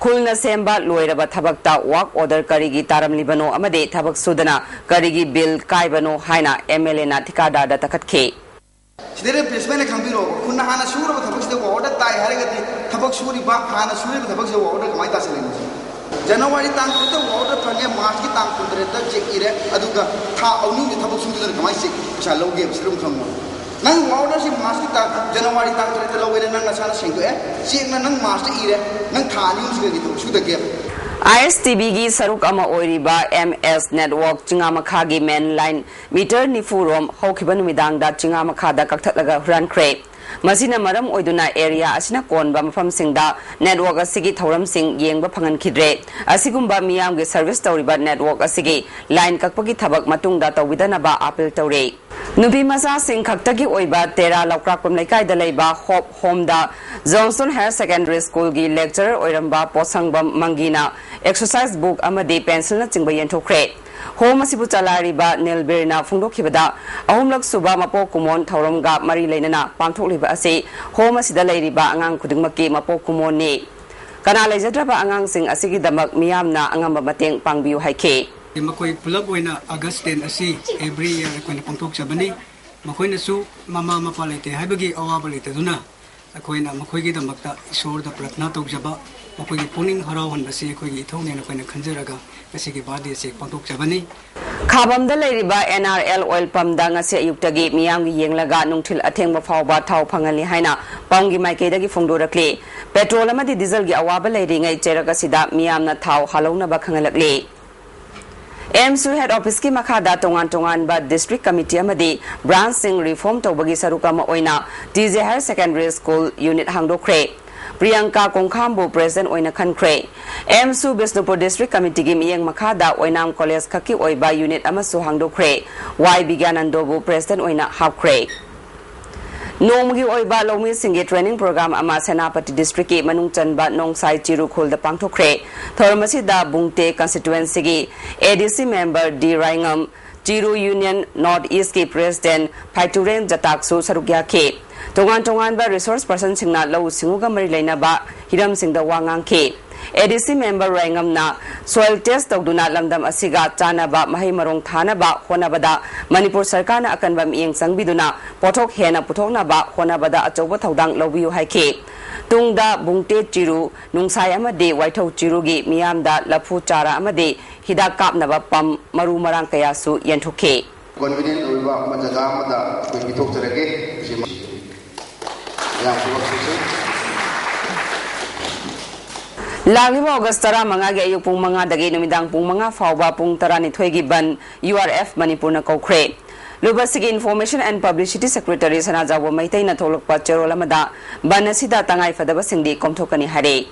ꯈꯨꯜꯅ ꯁꯦꯝꯕ ꯂꯣꯏꯔꯕ ꯊꯕꯛꯇ work order ꯀꯔꯤꯒꯤ ꯇꯥꯔꯝꯂꯤꯕꯅꯣ ꯑꯃꯗꯤ ꯊꯕꯛ ꯁꯨꯗꯅ ꯀꯔꯤꯒꯤ ꯕꯤꯜ ꯀꯥꯏꯕꯅꯣ ꯍꯥꯏꯅ ꯑꯦꯝ ꯑꯦꯜ ꯑꯦꯅ ꯊꯤꯀꯥꯗꯥꯔꯗ ꯇꯛꯈꯠꯈꯤ꯫ ꯁꯤꯗꯩꯗ ꯄ꯭ꯂꯦꯁꯃꯦꯟ ꯈꯪꯕꯤꯔꯣꯕ꯫ ꯈꯨꯟꯅ ꯍꯥꯟꯅ ꯁꯨꯔꯕ ꯊꯕꯛꯁꯤꯗ ꯋꯥꯔꯗ ꯇꯥꯏ ꯍꯥꯏꯔꯒꯗꯤ, ꯊꯕꯛ ꯁꯨꯔꯤꯕ, ꯍꯥꯟꯅ ꯁꯨꯔꯤꯕ ꯊꯕꯛꯁꯤꯗ ꯋꯥꯔꯗ ꯀꯃꯥꯏꯅ ꯇꯥꯁꯤꯜꯂꯤꯅꯣ? ꯖꯅꯋꯥꯔꯤ ꯇꯥꯡ ꯇꯔꯨꯛꯇ ꯋꯥꯔꯗ ꯐꯪꯉꯦ, ꯃꯥꯔꯆꯀꯤ ꯇꯥꯡ ꯀꯨꯟꯇꯔꯦꯠꯇ ꯆꯦꯛ ꯏꯔꯦ, ꯑꯗꯨꯒ ꯊꯥ ꯑꯅꯤꯒꯤ ꯊꯕꯛ ꯁꯨꯗꯅ ꯀꯃꯥꯏꯅ ꯆꯦꯛ ꯄꯩꯁꯥ ꯂꯧꯒꯦ ꯍꯥꯏꯕꯁꯤ ꯑꯗꯨꯝ ꯈꯪꯉꯣ꯫ ꯅꯪ ꯋꯥꯔꯗꯔꯁꯤ ꯃꯥꯔꯆꯀꯤ ꯇꯥꯡ, ꯖꯅꯋꯥꯔꯤ ꯇꯥꯡ ꯇꯔꯦꯠꯇ ꯂꯧꯋꯦꯅ ꯅꯪ ꯅꯁꯥꯅ ꯁꯦꯡꯗꯣꯛꯑꯦ, ꯆꯦꯛꯅ ꯅꯪ ꯃꯥꯔꯆꯇ ꯏꯔꯦ, ꯅꯪ ꯊꯥ ꯑꯅꯤ ꯑꯍꯨꯝ ꯁꯨꯔꯗꯤ ꯊꯕꯛ ꯁꯨꯗꯒꯦ꯫ ꯑꯥꯏ ꯑꯦꯁ ꯇꯤ ꯚꯤꯒꯤ ꯁꯔꯨꯛ ꯑꯃ ꯑꯣꯏꯔꯤꯕ ꯑꯦꯝ ꯑꯦꯁ ꯅꯦꯠꯋꯥꯔꯛ ꯆꯤꯉꯥꯃꯈꯥꯒꯤ ꯃꯦꯟ ꯂꯥꯏꯟ ꯃꯤꯇꯔ ꯅꯤꯐꯨ ꯔꯣꯝ ꯍꯧꯈꯤꯕ ꯅꯨꯃꯤꯗꯥꯡꯗ ꯆꯤꯉꯥꯃꯈꯥꯗ ꯀꯛꯊꯠꯂꯒ ꯍꯨꯔꯥꯟꯈ꯭ꯔꯦ꯫ ꯃꯁꯤꯅ ꯃꯔꯝ ꯑꯣꯏꯗꯨꯅ ꯑꯦꯔꯤꯌꯥ ꯑꯁꯤꯅ ꯀꯣꯟꯕ ꯃꯐꯝꯁꯤꯡꯗ ꯅꯦꯠꯋꯥꯔꯛ ꯑꯁꯤꯒꯤ ꯊꯧꯔꯝꯁꯤꯡ ꯌꯦꯡꯕ ꯐꯪꯍꯟꯈꯤꯗ꯭ꯔꯦ꯫ ꯑꯁꯤꯒꯨꯝꯕ ꯃꯤꯌꯥꯝꯒꯤ ꯁꯔꯚꯤꯁ ꯇꯧꯔꯤꯕ ꯅꯦꯠꯋꯥꯔꯛ ꯑꯁꯤꯒꯤ ꯂꯥꯏꯟ ꯀꯛꯄꯒꯤ ꯊꯕꯛ ꯃꯇꯨꯡꯗ ꯇꯧꯕꯤꯗꯅꯕ ꯑꯥꯄꯤꯜ ꯇꯧꯔꯦ꯫ ꯅꯨꯄꯤ ꯃꯆꯥꯁꯤꯡ ꯈꯛꯇꯒꯤ ꯑꯣꯏꯕ ꯇꯦꯔꯥ ꯂꯧꯀ꯭ꯔꯥꯛꯄꯝ ꯂꯩꯀꯥꯏꯗ ꯂꯩꯕ ꯍꯣꯞ ꯍꯣꯝꯗ ꯖꯣꯟꯁꯇꯣꯟ ꯍꯥꯌꯔ ꯁꯦꯀꯦꯟꯗꯔꯤ ꯁ꯭ꯀꯨꯜꯒꯤ ꯂꯦꯛꯆꯔꯔ ꯑꯣꯏꯔꯝꯕ ꯄꯣꯠꯁꯪꯕꯝ ꯃꯪꯒꯤꯅ ꯑꯦꯛꯁꯔꯁꯥꯏꯖ ꯕꯨꯛ ꯑꯃꯗꯤ ꯄꯦꯟꯁꯤꯜꯅꯆꯤꯡꯕ ꯌꯦꯟꯊꯣꯛꯈ꯭ꯔꯦ꯫ ꯍꯣꯝ ꯑꯁꯤꯕꯨ ꯆꯂꯥꯏꯔꯤꯕ ꯅꯤꯜꯕꯤꯔꯅ ꯐꯣꯡꯗꯣꯛꯈꯤꯕꯗ, ꯑꯍꯨꯝꯂꯛ ꯁꯨꯕ ꯃꯄꯣꯛ ꯀꯨꯝꯑꯣꯟ ꯊꯧꯔꯝꯒ ꯃꯔꯤ ꯂꯩꯅꯅ ꯄꯥꯡꯊꯣꯛꯂꯤꯕ ꯑꯁꯤ ꯍꯣꯝ ꯑꯁꯤꯗ ꯂꯩꯔꯤꯕ ꯑꯉꯥꯡ ꯈꯨꯗꯤꯡꯃꯛꯀꯤ ꯃꯄꯣꯛ ꯀꯨꯝꯑꯣꯟꯅꯤ꯫ ꯀꯅꯥ ꯂꯩꯖꯗ꯭ꯔꯕ ꯑꯉꯥꯡꯁꯤꯡ ꯑꯁꯤꯒꯤꯗꯃꯛ ꯃꯤꯌꯥꯝꯅ ꯑꯉꯝꯕ ꯃꯇꯦꯡ ꯄꯥꯡꯕꯤꯌꯨ ꯍꯥꯏꯈꯤ꯫ ꯃꯈꯣꯏ ꯄꯨꯂꯞ ꯑꯣꯏꯅ ꯑꯥꯒꯁ ꯇꯦꯟ ꯑꯁꯤ every year ꯑꯩꯈꯣꯏꯅ ꯄꯥꯡꯊꯣꯛꯆꯕꯅꯤ꯫ ꯃꯈꯣꯏꯅꯁꯨ ꯃꯃꯥ ꯃꯄꯥ ꯂꯩꯇꯦ ꯍꯥꯏꯕꯒꯤ ꯑꯋꯥꯕ ꯂꯩꯇꯗꯨꯅ, ꯑꯩꯈꯣꯏꯅ ꯃꯈꯣꯏꯒꯤꯗꯃꯛꯇ ꯏꯁꯣꯔꯗ ꯄ꯭ꯔꯊꯅꯥ ꯇꯧꯖꯕ, ꯃꯈꯣꯏꯒꯤ ꯄꯨꯛꯅꯤꯡ ꯍꯔꯥꯎꯍꯟꯕꯁꯤ ꯑꯩꯈꯣꯏꯒꯤ ꯏꯊꯧꯅꯦꯅ ꯑꯩꯈꯣꯏꯅ ꯈꯟꯖꯔꯒ ꯉꯁꯤꯒꯤ ꯕꯥꯔꯗꯦ ꯑꯁꯤ ꯄꯥꯡꯊꯣꯛꯆꯕꯅꯤ꯫ ꯈꯥꯕꯝꯗ ꯂꯩꯔꯤꯕ ꯑꯦꯟ ꯑꯥꯔ ꯑꯦꯜ ꯑꯣꯏꯜ ꯄꯝꯗ ꯉꯁꯤ ꯑꯌꯨꯛꯇꯒꯤ ꯃꯤꯌꯥꯝꯒꯤ ꯌꯦꯡꯂꯒ ꯅꯨꯡꯊꯤꯜ ꯑꯊꯦꯡꯕ ꯐꯥꯎꯕ ꯊꯥꯎ ꯐꯪꯍꯜꯂꯤ ꯍꯥꯏꯅ ꯄꯝꯒꯤ ꯃꯥꯏꯀꯩꯗꯒꯤ ꯐꯣꯡꯗꯣꯔꯛꯂꯤ꯫ ꯄꯦꯇ꯭ꯔꯣꯜ ꯑꯃꯗꯤ ꯗꯤꯖꯜꯒꯤ ꯑꯋꯥꯕ ꯂꯩꯔꯤꯉꯩ ꯆꯩꯔꯛ ꯑꯁꯤꯗ ꯃꯤꯌꯥꯝꯅ ꯊꯥꯎ ꯍꯥꯜꯍꯧꯅꯕ ꯈꯪꯍꯜꯂꯛꯂꯤ꯫ ꯑꯦꯝꯁꯨ ꯍꯦꯗ ꯑꯣꯐꯤꯁꯀꯤ ꯃꯈꯥꯗ ꯇꯣꯉꯥꯟ ꯇꯣꯉꯥꯟꯕ ꯗꯤꯁꯇ꯭ꯔꯤꯛ ꯀꯃꯤꯇꯤ ꯑꯃꯗꯤ ꯕ꯭ꯔꯥꯟꯁꯁꯤꯡ ꯔꯤꯐꯣꯔꯝ ꯇꯧꯕꯒꯤ ꯁꯔꯨꯛ ꯑꯃ ꯑꯣꯏꯅ T J higher secondary school unit ꯍꯥꯡꯗꯣꯛꯈ꯭ꯔꯦ꯫ ꯄ꯭ꯔꯤꯌꯥꯡꯀꯥ ꯀꯣꯡꯈꯥꯝꯕꯨ ꯄ꯭ꯔꯦꯁꯤꯗꯦꯟꯠ ꯑꯣꯏꯅ ꯈꯟꯈ꯭ꯔꯦ꯫ ꯑꯦꯝꯁꯨ ꯕꯤꯁꯅꯨꯄꯨꯔ ꯗꯤꯁꯇ꯭ꯔꯤꯛ ꯀꯃꯤꯇꯤꯒꯤ ꯃꯤꯠꯌꯦꯡ ꯃꯈꯥꯗ ꯑꯣꯏꯅꯥꯝ ꯀꯣꯂꯦꯖ ꯈꯛꯀꯤ ꯑꯣꯏꯕ ꯌꯨꯅꯤꯠ ꯑꯃꯁꯨ ꯍꯥꯡꯗꯣꯛꯈ꯭ꯔꯦ꯫ ꯋꯥꯏ ꯕꯤꯒ꯭ꯌꯥꯅꯟꯗꯣꯕꯨ ꯄ꯭ꯔꯦꯁꯤꯗꯦꯟꯠ ꯑꯣꯏꯅ ꯍꯥꯞꯈ꯭ꯔꯦ꯫ ꯅꯣꯡꯃꯒꯤ ꯑꯣꯏꯕ ꯂꯧꯃꯤꯁꯤꯡꯒꯤ ꯇ꯭ꯔꯦꯅꯤꯡ ꯄ꯭ꯔꯣꯒ꯭ꯔꯥꯝ ꯑꯃ ꯁꯦꯅꯥꯄꯇꯤ ꯗꯤꯁꯇ꯭ꯔꯤꯛꯀꯤ ꯃꯅꯨꯡ ꯆꯟꯕ ꯅꯣꯡꯁꯥꯏ ꯆꯤꯔꯨ ꯈꯨꯜꯗ ꯄꯥꯡꯊꯣꯛꯈ꯭ꯔꯦ꯫ ꯊꯧꯔꯝ ꯑꯁꯤꯗ ꯕꯨꯡꯇꯦ ꯀꯟꯁꯇꯤꯇ꯭ꯋꯦꯟꯁꯤꯒꯤ ꯑꯦ ꯗꯤ ꯁꯤ ꯃꯦꯝꯕꯔ ꯗꯤ ꯔꯥꯏꯉꯝ, ꯆꯤꯔꯨ ꯌꯨꯅꯤꯌꯟ ꯅꯣꯔꯠ ꯏꯁꯀꯤ ꯄ꯭ꯔꯦꯁꯤꯗꯦꯟꯠ ꯐꯥꯏꯇꯨꯔꯦꯟ ꯖꯇꯥꯛꯁꯨ ꯁꯔꯨꯛ ꯌꯥꯈꯤ꯫ ꯇꯣꯉꯥꯟ ꯇꯣꯉꯥꯟꯕ ꯔꯤꯁꯣꯔꯁ ꯄꯔꯁꯟꯁꯤꯡꯅ ꯂꯧꯎ ꯁꯤꯡꯎꯒ ꯃꯔꯤ ꯂꯩꯅꯕ ꯍꯤꯔꯝꯁꯤꯡꯗ ꯋꯥ ꯉꯥꯡꯈꯤ꯫ ꯑꯦ ꯗꯤ ꯁꯤ member ꯔꯣꯏꯉꯝꯅ soil test ꯇꯧꯗꯨꯅ ꯂꯝꯗꯝ ꯑꯁꯤꯒ ꯆꯥꯟꯅꯕ ꯃꯍꯩ ꯃꯔꯣꯡ ꯊꯥꯅꯕ ꯍꯣꯠꯅꯕꯗ ꯃꯅꯤꯄꯨꯔ ꯁꯔꯀꯥꯔꯅ ꯑꯀꯟꯕ ꯃꯤꯠꯌꯦꯡ ꯆꯪꯕꯤꯗꯨꯅ ꯄꯣꯠꯊꯣꯛ ꯍꯦꯟꯅ ꯄꯨꯊꯣꯛꯅꯕ ꯍꯣꯠꯅꯕꯗ ꯑꯆꯧꯕ ꯊꯧꯗꯥꯡ ꯂꯧꯕꯤꯌꯨ ꯍꯥꯏꯈꯤ꯫ ꯇꯨꯡꯗ ꯕꯨꯡꯇꯦ ꯆꯤꯔꯨ, ꯅꯨꯡꯁꯥꯏ ꯑꯃꯗꯤ ꯋꯥꯏꯊꯧ ꯆꯤꯔꯨꯒꯤ ꯃꯤꯌꯥꯝꯗ ꯂꯐꯨ ꯆꯥꯔ ꯑꯃꯗꯤ ꯍꯤꯗꯥꯛ ꯀꯥꯞꯅꯕ pump ꯃꯔꯨ ꯃꯔꯥꯡ ꯀꯌꯥꯁꯨ ꯌꯦꯟꯊꯣꯛꯈꯤ꯫ Convenient ꯑꯣꯏꯕ ꯑꯃ ꯖꯒꯥ ꯑꯃꯗ ꯑꯩꯈꯣꯏ ꯄꯤꯊꯣꯛꯆꯔꯒꯦ꯫ ꯃꯌꯥꯝ ꯊꯕꯛ ꯁꯨꯁꯤ꯫ ꯂꯥꯛꯂꯤꯕ ꯑꯣꯒꯁ ꯇꯔꯥꯃꯉꯥꯒꯤ ꯑꯌꯨꯛ ꯄꯨꯡ ꯃꯉꯥꯗꯒꯤ ꯅꯨꯃꯤꯗꯥꯡ ꯄꯨꯡ ꯃꯉꯥ ꯐꯥꯎꯕ ꯄꯨꯡ ꯇꯔꯥꯅꯤꯊꯣꯏꯒꯤ ꯕꯟ ꯌꯨ ꯑꯥꯔ ꯑꯦꯐ ꯃꯅꯤꯄꯨꯔꯅ ꯀꯧꯈ꯭ꯔꯦ꯫ ꯂꯨꯕꯁꯤꯒꯤ Information and Publicity Secretary ꯁꯅꯥꯖꯥꯎꯕ ꯃꯩꯇꯩꯅ ꯊꯣꯛꯂꯛꯄ ꯆꯦꯔꯣꯜ ꯑꯃꯗ ꯕꯟ ꯑꯁꯤꯗ ꯇꯉꯥꯏꯐꯗꯕꯁꯤꯡꯗꯤ ꯀꯣꯝꯊꯣꯛꯀꯅꯤ ꯍꯥꯏꯔꯦ꯫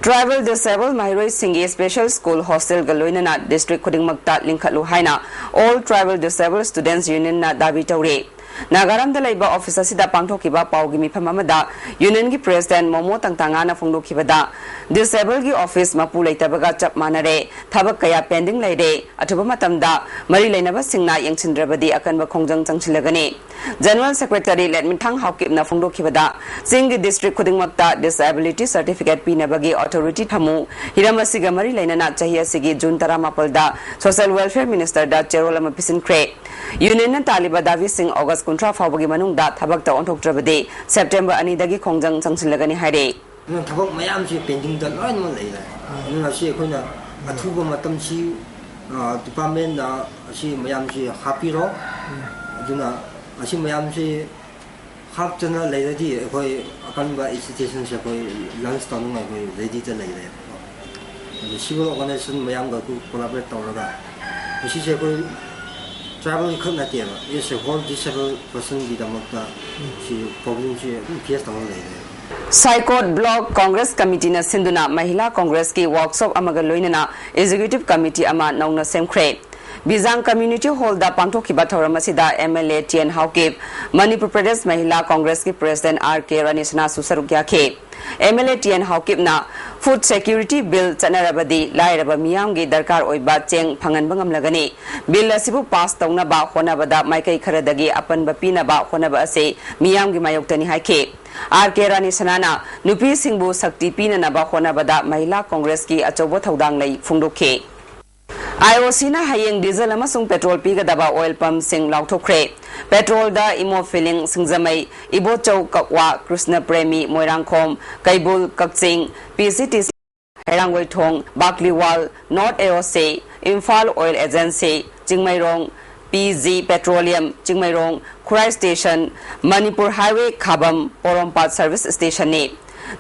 Tribal disable ꯃꯍꯩꯔꯣꯏꯁꯤꯡꯒꯤ special school hostelꯒ ꯂꯣꯏꯅꯅ district ꯈꯨꯗꯤꯡꯃꯛꯇ ꯂꯤꯡꯈꯠꯂꯨ ꯍꯥꯏꯅ All Tribal Disable Students Unionꯅ ꯗꯥꯕꯤ ꯇꯧꯔꯤ꯫ ꯅꯥꯒꯥꯔꯝꯗ ꯂꯩꯕ office ꯑꯁꯤꯗ ꯄꯥꯡꯊꯣꯛꯈꯤꯕ ꯄꯥꯎꯒꯤ ꯃꯤꯐꯝ ꯑꯃꯗ unionꯒꯤ president ꯃꯣꯃꯣ ꯇꯪꯇꯥꯉꯥꯅ ꯐꯣꯡꯗꯣꯛꯈꯤꯕꯗ, disableꯒꯤ office ꯃꯄꯨ ꯂꯩꯇꯕꯒ ꯆꯞ ꯃꯥꯟꯅꯔꯦ, ꯊꯕꯛ ꯀꯌꯥ pending ꯂꯩꯔꯦ, ꯑꯊꯨꯕ ꯃꯇꯝꯗ ꯃꯔꯤ ꯂꯩꯅꯕꯁꯤꯡꯅ ꯌꯦꯡꯁꯤꯟꯗ꯭ꯔꯕꯗꯤ ꯑꯀꯟꯕ ꯈꯣꯡꯖꯪ ꯆꯪꯁꯤꯜꯂꯒꯅꯤ꯫ General Secretary ꯂꯦꯠꯃꯤꯊꯥꯡ ꯍꯥꯎꯀꯤꯞꯅ ꯐꯣꯡꯗꯣꯛꯈꯤꯕꯗ, ꯆꯤꯡꯒꯤ district ꯈꯨꯗꯤꯡꯃꯛꯇ disability certificate ꯄꯤꯅꯕꯒꯤ authority ꯊꯝꯃꯨ꯫ ꯍꯤꯔꯝ ꯑꯁꯤꯒ ꯃꯔꯤ ꯂꯩꯅꯅ ꯆꯍꯤ ꯑꯁꯤꯒꯤ ꯖꯨꯟ ꯇꯔꯥꯃꯥꯄꯜꯗ Social Welfare Ministerꯗ ꯆꯦꯔꯣꯜ ꯑꯃ ꯄꯤꯁꯤꯟꯈ꯭ꯔꯦ꯫ Unionꯅ ꯇꯥꯜꯂꯤꯕ ꯗꯥꯕꯤꯁꯤꯡ ꯑꯣꯒꯁ ꯀꯨꯟꯊ꯭ꯔꯥ ꯐꯥꯎꯕꯒꯤ ꯃꯅꯨꯡꯗ ꯊꯕꯛꯇ ꯑꯣꯟꯊꯣꯛꯇ꯭ꯔꯕꯗꯤ ꯁꯦꯞꯇꯦꯝꯕꯔ ꯑꯅꯤꯗꯒꯤ ꯈꯣꯡꯖꯪ ꯆꯪꯁꯤꯜꯂꯒꯅꯤ ꯍꯥꯏꯔꯦ꯫ ꯑꯗꯨꯅ ꯊꯕꯛ ꯃꯌꯥꯝꯁꯤ pendingꯗ ꯂꯣꯏꯅꯃꯛ ꯂꯩꯔꯦ꯫ ꯑꯗꯨꯅ ꯁꯤ ꯑꯩꯈꯣꯏꯅ ꯑꯊꯨꯕ ꯃꯇꯝꯁꯤ, ꯑ, departmentꯅ ꯑꯁꯤ ꯃꯌꯥꯝꯁꯤ ꯍꯥꯞꯄꯤꯔꯣ꯫ ꯑꯗꯨꯅ ꯑꯁꯤ ꯃꯌꯥꯝꯁꯤ ꯍꯥꯞꯇꯅ ꯂꯩꯔꯗꯤ ꯑꯩꯈꯣꯏ ꯑꯀꯟꯕ institutionꯁꯦ ꯑꯩꯈꯣꯏ launch ꯇꯧꯅꯤꯡꯉꯥꯏ ꯑꯩꯈꯣꯏ readyꯗ ꯂꯩꯔꯦꯕꯀꯣ꯫ ꯑꯗꯨ civil organization ꯃꯌꯥꯝꯒ ꯑꯩꯈꯣꯏ collaborate ꯇꯧꯔꯒ ꯃꯁꯤꯁꯦ ꯑꯩꯈꯣꯏ tribal ꯈꯛ ꯅꯠꯇꯦꯕ, it's a whole disabled personꯒꯤꯗꯃꯛꯇ ꯁꯤ problemꯁꯤ ꯑꯗꯨꯝ face ꯇꯧꯔ ꯂꯩꯔꯦꯕ꯫ ꯁꯥꯏꯀꯣꯠ Block Congress Committeeꯅ ꯁꯤꯟꯗꯨꯅ ꯃꯍꯤꯂꯥ Congressꯀꯤ workshop ꯑꯃꯒ ꯂꯣꯏꯅꯅ executive committee ꯑꯃ ꯅꯧꯅ ꯁꯦꯝꯈ꯭ꯔꯦ꯫ ꯕꯤꯖꯥꯡ ꯀꯝꯃ꯭ꯌꯨꯅꯤꯇꯤ ꯍꯣꯜꯗ ꯄꯥꯡꯊꯣꯛꯈꯤꯕ ꯊꯧꯔꯝ ꯑꯁꯤꯗ M L A T N Haokip, Manipur Pradesh Mahila ꯀꯣꯡꯒ꯭ꯔꯦꯁꯀꯤ ꯄ꯭ꯔꯦꯁꯤꯗꯦꯟꯠ ꯑꯥꯔ ꯀꯦ ꯔꯥꯅꯤꯁꯅꯥꯁꯨ ꯁꯔꯨꯛ ꯌꯥꯈꯤ꯫ M L A T N ꯍꯥꯎꯀꯤꯞꯅ ꯐꯨꯗ ꯁꯦꯀ꯭ꯌꯨꯔꯤꯇꯤ ꯕꯤꯜ ꯆꯠꯅꯔꯕꯗꯤ ꯂꯥꯏꯔꯕ ꯃꯤꯌꯥꯝꯒꯤ ꯗꯔꯀꯥꯔ ꯑꯣꯏꯕ ꯆꯦꯡ ꯐꯪꯍꯟꯕ ꯉꯝꯂꯒꯅꯤ꯫ ꯕꯤꯜ ꯑꯁꯤꯕꯨ ꯄꯥꯁ ꯇꯧꯅꯕ ꯍꯣꯠꯅꯕꯗ ꯃꯥꯏꯀꯩ ꯈꯔꯗꯒꯤ ꯑꯄꯟꯕ ꯄꯤꯅꯕ ꯍꯣꯠꯅꯕ ꯑꯁꯤ ꯃꯤꯌꯥꯝꯒꯤ ꯃꯥꯌꯣꯛꯇꯅꯤ ꯍꯥꯏꯈꯤ꯫ ꯑꯥꯔ ꯀꯦ ꯔꯥꯅꯤꯁꯅꯥꯅ ꯅꯨꯄꯤꯁꯤꯡꯕꯨ ꯁꯛꯇꯤ ꯄꯤꯅꯅꯕ ꯍꯣꯠꯅꯕꯗ ꯃꯍꯤꯂꯥ ꯀꯣꯡꯒ꯭ꯔꯦꯁꯀꯤ ꯑꯆꯧꯕ ꯊꯧꯗꯥꯡ ꯂꯩ ꯐꯣꯡꯗꯣꯛꯈꯤ꯫ ꯑꯥꯏ ꯑꯣ ꯁꯤꯅ ꯍꯌꯦꯡ ꯗꯤꯖꯜ ꯑꯃꯁꯨꯡ ꯄꯦꯇ꯭ꯔꯣꯜ ꯄꯤꯒꯗꯕ ꯑꯣꯏꯜ ꯄꯝꯁꯤꯡ ꯂꯥꯎꯊꯣꯛꯈ꯭ꯔꯦ꯫ ꯄꯦꯇ꯭ꯔꯣꯜꯗ Imo filling, Singjamei, Ibochou, Kakwa, Krishna Premi, Moirangkhom, Keibul, Kakching, P C T C, Heirangoithong, Bakliwal, north A O C, Imphal oil agency, Chingmeirong, P G petroleum, Chingmeirong, Khurai station, Manipur highway Khabam, Porompat service ꯁ꯭ꯇꯦꯁꯟꯅꯤ꯫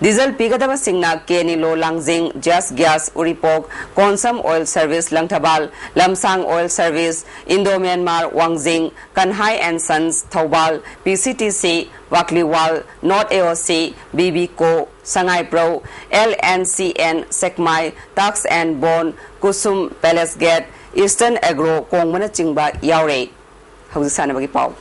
ꯗꯤꯖꯜ ꯄꯤꯒꯗꯕꯁꯤꯡꯅ K Nilo Langjing, Jiyas gas Uripok, Konsam oil service Langthabal, Lamsang oil service, Indo Myanmar Wangjing, Kanhai and sons Thoubal, P C T ꯁꯤ, ꯋꯥꯛꯂꯤꯋꯥꯜ, north A O ꯁꯤ, B B co, Sangaiprou, L N C N Sekmai, ꯇꯥꯛꯁ ꯑꯦꯟ ꯕꯣꯟ, Kusum, palace gate, eastern agro ꯀꯣꯡꯕꯅꯆꯤꯡꯕ ꯌꯥꯎꯔꯦ꯫ ꯍꯧꯖꯤꯛ ꯁꯥꯟꯅꯕꯒꯤ ꯄꯥꯎ꯫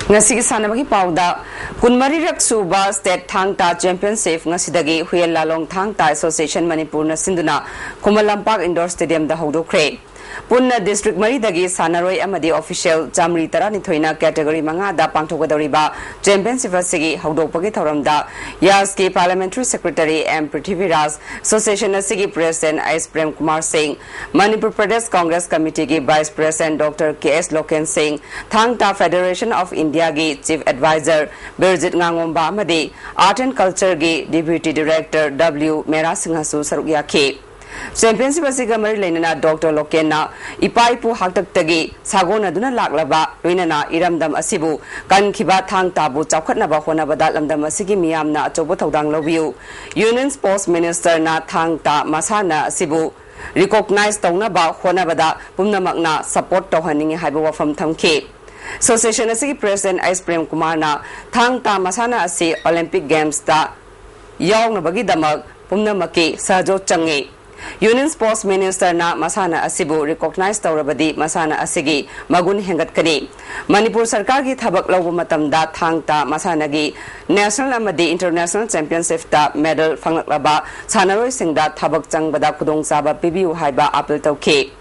ꯉꯁꯤꯒꯤ ꯁꯥꯟꯅꯕꯒꯤ ꯄꯥꯎꯗ, ꯀꯨꯟꯃꯔꯤꯔꯛ ꯁꯨꯕ ꯁ꯭ꯇꯦꯠ ꯊꯥꯡ ꯇꯥ ꯆꯦꯝꯄꯤꯌꯟꯁꯤꯞ ꯉꯁꯤꯗꯒꯤ ꯍꯨꯌꯦꯟ ꯂꯥꯂꯣꯡ ꯊꯥꯡ ꯇꯥ ꯑꯦꯁꯣꯁꯤꯌꯦꯁꯟ ꯃꯅꯤꯄꯨꯔꯅ ꯁꯤꯟꯗꯨꯅ ꯈꯨꯃꯟ ꯂꯝꯄꯥꯛ ꯏꯟꯗꯣꯔ ꯁ꯭ꯇꯦꯗꯤꯌꯝꯗ ꯍꯧꯗꯣꯛꯈ꯭ꯔꯦ꯫ ꯄꯨꯟꯅ ꯗꯤꯁꯇ꯭ꯔꯤꯛ ꯃꯔꯤꯗꯒꯤ ꯁꯥꯟꯅꯔꯣꯏ ꯑꯃꯗꯤ ꯑꯣꯐꯤꯁꯤꯌꯦꯜ ꯆꯥꯃꯔꯤ ꯇꯔꯥꯅꯤꯊꯣꯏꯅ ꯀꯦꯇꯦꯒꯣꯔꯤ ꯃꯉꯥꯗ ꯄꯥꯡꯊꯣꯛꯀꯗꯧꯔꯤꯕ ꯆꯦꯝꯄꯤꯌꯟꯁꯤꯞ ꯑꯁꯤꯒꯤ ꯍꯧꯗꯣꯛꯄꯒꯤ ꯊꯧꯔꯝꯗ ꯌꯥꯁꯀꯤ parliamentary secretary M Prithviraj, association ꯑꯁꯤꯒꯤ ꯄ꯭ꯔꯦꯁꯤꯗꯦꯟꯠ ꯑꯩꯆ ꯄ꯭ꯔꯦꯝ ꯀꯨꯃꯥꯔ ꯁꯤꯡ, ꯃꯅꯤꯄꯨꯔ ꯄ꯭ꯔꯗꯦꯁ ꯀꯣꯡꯒ꯭ꯔꯦꯁ ꯀꯃꯤꯇꯤꯒꯤ vice president doctor K S Lokhen Singh, Thang Ta federation of ꯏꯟꯗꯤꯌꯥꯒꯤ ꯆꯤꯐ ꯑꯦꯗꯚꯥꯏꯖꯔ ꯕꯤꯔꯖꯤꯠ ꯉꯥꯉꯣꯝꯕ ꯑꯃꯗꯤ ꯑꯥꯔꯠ ꯑꯦꯟ ꯀꯜꯆꯔꯒꯤ ꯗꯤꯄ꯭ꯌꯨꯇꯤ ꯗꯤꯔꯦꯛꯇꯔ ꯗꯕ꯭ꯂꯤꯎ ꯃꯦꯔꯥ ꯁꯤꯡꯍꯁꯨ ꯁꯔꯨꯛ ꯌꯥꯈꯤ꯫ ꯆꯦꯝꯄꯤꯌꯟꯁꯤꯞ ꯑꯁꯤꯒ ꯃꯔꯤ ꯂꯩꯅꯅ ꯗꯣꯛꯇꯔ ꯂꯣꯀꯦꯟꯅ ꯏꯄꯥ ꯏꯄꯨ ꯍꯥꯛꯇꯛꯇꯒꯤ ꯁꯥꯒꯣꯟꯅꯗꯨꯅ ꯂꯥꯛꯂꯕ ꯂꯣꯏꯅꯅ ꯏꯔꯝꯗꯝ ꯑꯁꯤꯕꯨ ꯀꯟꯈꯤꯕ ꯊꯥꯡ ꯇꯥꯕꯨ ꯆꯥꯎꯈꯠꯅꯕ ꯍꯣꯠꯅꯕꯗ ꯂꯝꯗꯝ ꯑꯁꯤꯒꯤ ꯃꯤꯌꯥꯝꯅ ꯑꯆꯧꯕ ꯊꯧꯗꯥꯡ ꯂꯧꯕꯤꯌꯨ꯫ ꯌꯨꯅꯤꯌꯟ ꯁ꯭ꯄꯣꯔꯠꯁ ꯃꯤꯅꯤꯁꯇꯔꯅ ꯊꯥꯡ ꯇꯥ ꯃꯁꯥꯟꯅ ꯑꯁꯤꯕꯨ ꯔꯤꯀꯣꯛꯅꯥꯏꯖ ꯇꯧꯅꯕ ꯍꯣꯠꯅꯕꯗ ꯄꯨꯝꯅꯃꯛꯅ ꯁꯄꯣꯔꯠ ꯇꯧꯍꯟꯅꯤꯡꯏ ꯍꯥꯏꯕ ꯋꯥꯐꯝ ꯊꯝꯈꯤ꯫ ꯑꯦꯁꯣꯁꯤꯌꯦꯁꯟ ꯑꯁꯤꯒꯤ ꯄ꯭ꯔꯦꯁꯤꯗꯦꯟ ꯑꯩꯆ ꯄ꯭ꯔꯦꯝ ꯀꯨꯃꯥꯔꯅ ꯊꯥꯡ ꯇꯥ ꯃꯁꯥꯟꯅ ꯑꯁꯤ ꯑꯣꯂꯤꯝꯄꯤꯛ ꯒꯦꯝꯁꯇ ꯌꯥꯎꯅꯕꯒꯤꯗꯃꯛ ꯄꯨꯝꯅꯃꯛꯀꯤ ꯁꯍꯖꯣꯠ ꯆꯪꯏ꯫ ꯌꯨꯅꯤꯌꯟ ꯁ꯭ꯄꯣꯔꯠꯁ ꯃꯤꯅꯤꯁꯇꯔꯅ ꯃꯁꯥꯟꯅ ꯑꯁꯤꯕꯨ ꯔꯤꯀꯣꯒꯅꯥꯏꯖ ꯇꯧꯔꯕꯗꯤ ꯃꯁꯥꯟꯅ ꯑꯁꯤꯒꯤ ꯃꯒꯨꯟ ꯍꯦꯟꯒꯠꯀꯅꯤ꯫ ꯃꯅꯤꯄꯨꯔ ꯁꯔꯀꯥꯔꯒꯤ ꯊꯕꯛ ꯂꯧꯕ ꯃꯇꯝꯗ ꯊꯥꯡ ꯇꯥ ꯃꯁꯥꯟꯅꯒꯤ ꯅꯦꯁꯅꯦꯜ ꯑꯃꯗꯤ ꯏꯟꯇꯔꯅꯦꯁꯅꯦꯜ ꯆꯦꯝꯄꯤꯌꯟꯁꯤꯞꯇ ꯃꯦꯗꯜ ꯐꯪꯂꯛꯂꯕ ꯁꯥꯟꯅꯔꯣꯏꯁꯤꯡꯗ ꯊꯕꯛ ꯆꯪꯕꯗ ꯈꯨꯗꯣꯡꯆꯥꯕ ꯄꯤꯕꯤꯌꯨ ꯍꯥꯏꯕ ꯑꯥꯄꯤꯜ ꯇꯧꯈꯤ꯫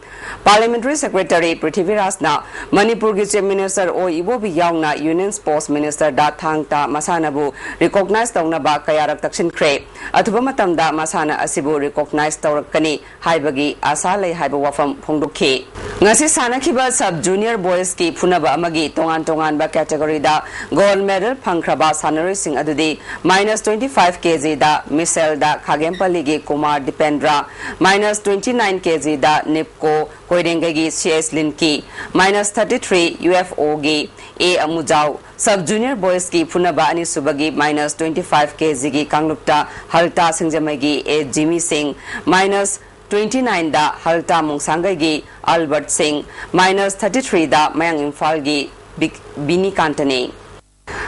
ꯄꯥꯔꯂꯤꯌꯥꯃꯦꯟꯇꯔꯤ ꯁꯦꯀ꯭ꯔꯦꯇꯔꯤ ꯄ꯭ꯔꯤꯊꯤꯕꯤꯔꯥꯖꯅ ꯃꯅꯤꯄꯨꯔꯒꯤ ꯆꯤꯐ ꯃꯤꯅꯤꯁꯇꯔ ꯑꯣ ꯏꯕꯣꯕꯤ ꯌꯥꯎꯅ ꯌꯨꯅꯤꯌꯟ ꯁ꯭ꯄꯣꯔꯠꯁ ꯃꯤꯅꯤꯁꯇꯔꯗ ꯊꯥꯡ ꯇꯥ ꯃꯁꯥꯟꯅꯕꯨ ꯔꯤꯀꯣꯒꯅꯥꯏꯖ ꯇꯧꯅꯕ ꯀꯌꯥꯔꯛ ꯇꯛꯁꯤꯟꯈ꯭ꯔꯦ꯫ ꯑꯊꯨꯕ ꯃꯇꯝꯗ ꯃꯁꯥꯟꯅ ꯑꯁꯤꯕꯨ ꯔꯤꯀꯣꯒꯅꯥꯏꯖ ꯇꯧꯔꯛꯀꯅꯤ ꯍꯥꯏꯕꯒꯤ ꯑꯥꯁꯥ ꯂꯩ ꯍꯥꯏꯕ ꯋꯥꯐꯝ ꯐꯣꯡꯗꯣꯛꯈꯤ꯫ ꯉꯁꯤ ꯁꯥꯟꯅꯈꯤꯕ ꯁꯕ ꯖꯨꯅꯤꯌꯔ ꯕꯣꯏꯁꯀꯤ ꯐꯨꯅꯕ ꯑꯃꯒꯤ ꯇꯣꯉꯥꯟ ꯇꯣꯉꯥꯟꯕ ꯀꯦꯇꯦꯒꯣꯔꯤꯗ ꯒꯣꯜꯗ ꯃꯦꯗꯜ ꯐꯪꯈ꯭ꯔꯕ ꯁꯥꯟꯅꯔꯣꯏꯁꯤꯡ ꯑꯗꯨꯗꯤ minus twenty five kgꯗ ꯃꯤꯁꯦꯜꯗ ꯈꯥꯒꯦꯝꯄꯜꯂꯤꯒꯤ Kumar Dipendra, minus twenty nine kgꯗ ꯅꯤꯞꯀꯣ ꯀꯣꯏꯔꯦꯡꯒꯩꯒꯤ C S Linki, minus thirty three UFOꯒꯤ ꯑꯦ ꯑꯃꯨꯖꯥꯎ, ꯁꯕ ꯖꯨꯅꯤꯌꯔ ꯕꯣꯏꯁꯀꯤ ꯐꯨꯅꯕ ꯑꯅꯤꯁꯨꯕꯒꯤ minus twenty five kgꯒꯤ ꯀꯥꯡꯂꯨꯞꯇ ꯍꯜꯇꯥ ꯁꯤꯡꯖꯃꯩꯒꯤ A Jimi Singh, minus twenty nineꯗ ꯍꯜꯇꯥ ꯃꯣꯡꯁꯥꯡꯒꯩꯒꯤ ꯑꯜꯕꯔꯠ ꯁꯤꯡ, minus thirty threeꯗ ꯃꯌꯥꯡ ꯏꯝꯐꯥꯜꯒꯤ ꯕꯤꯛ-, ꯕꯤꯅꯤꯀꯥꯟꯇꯅꯤ꯫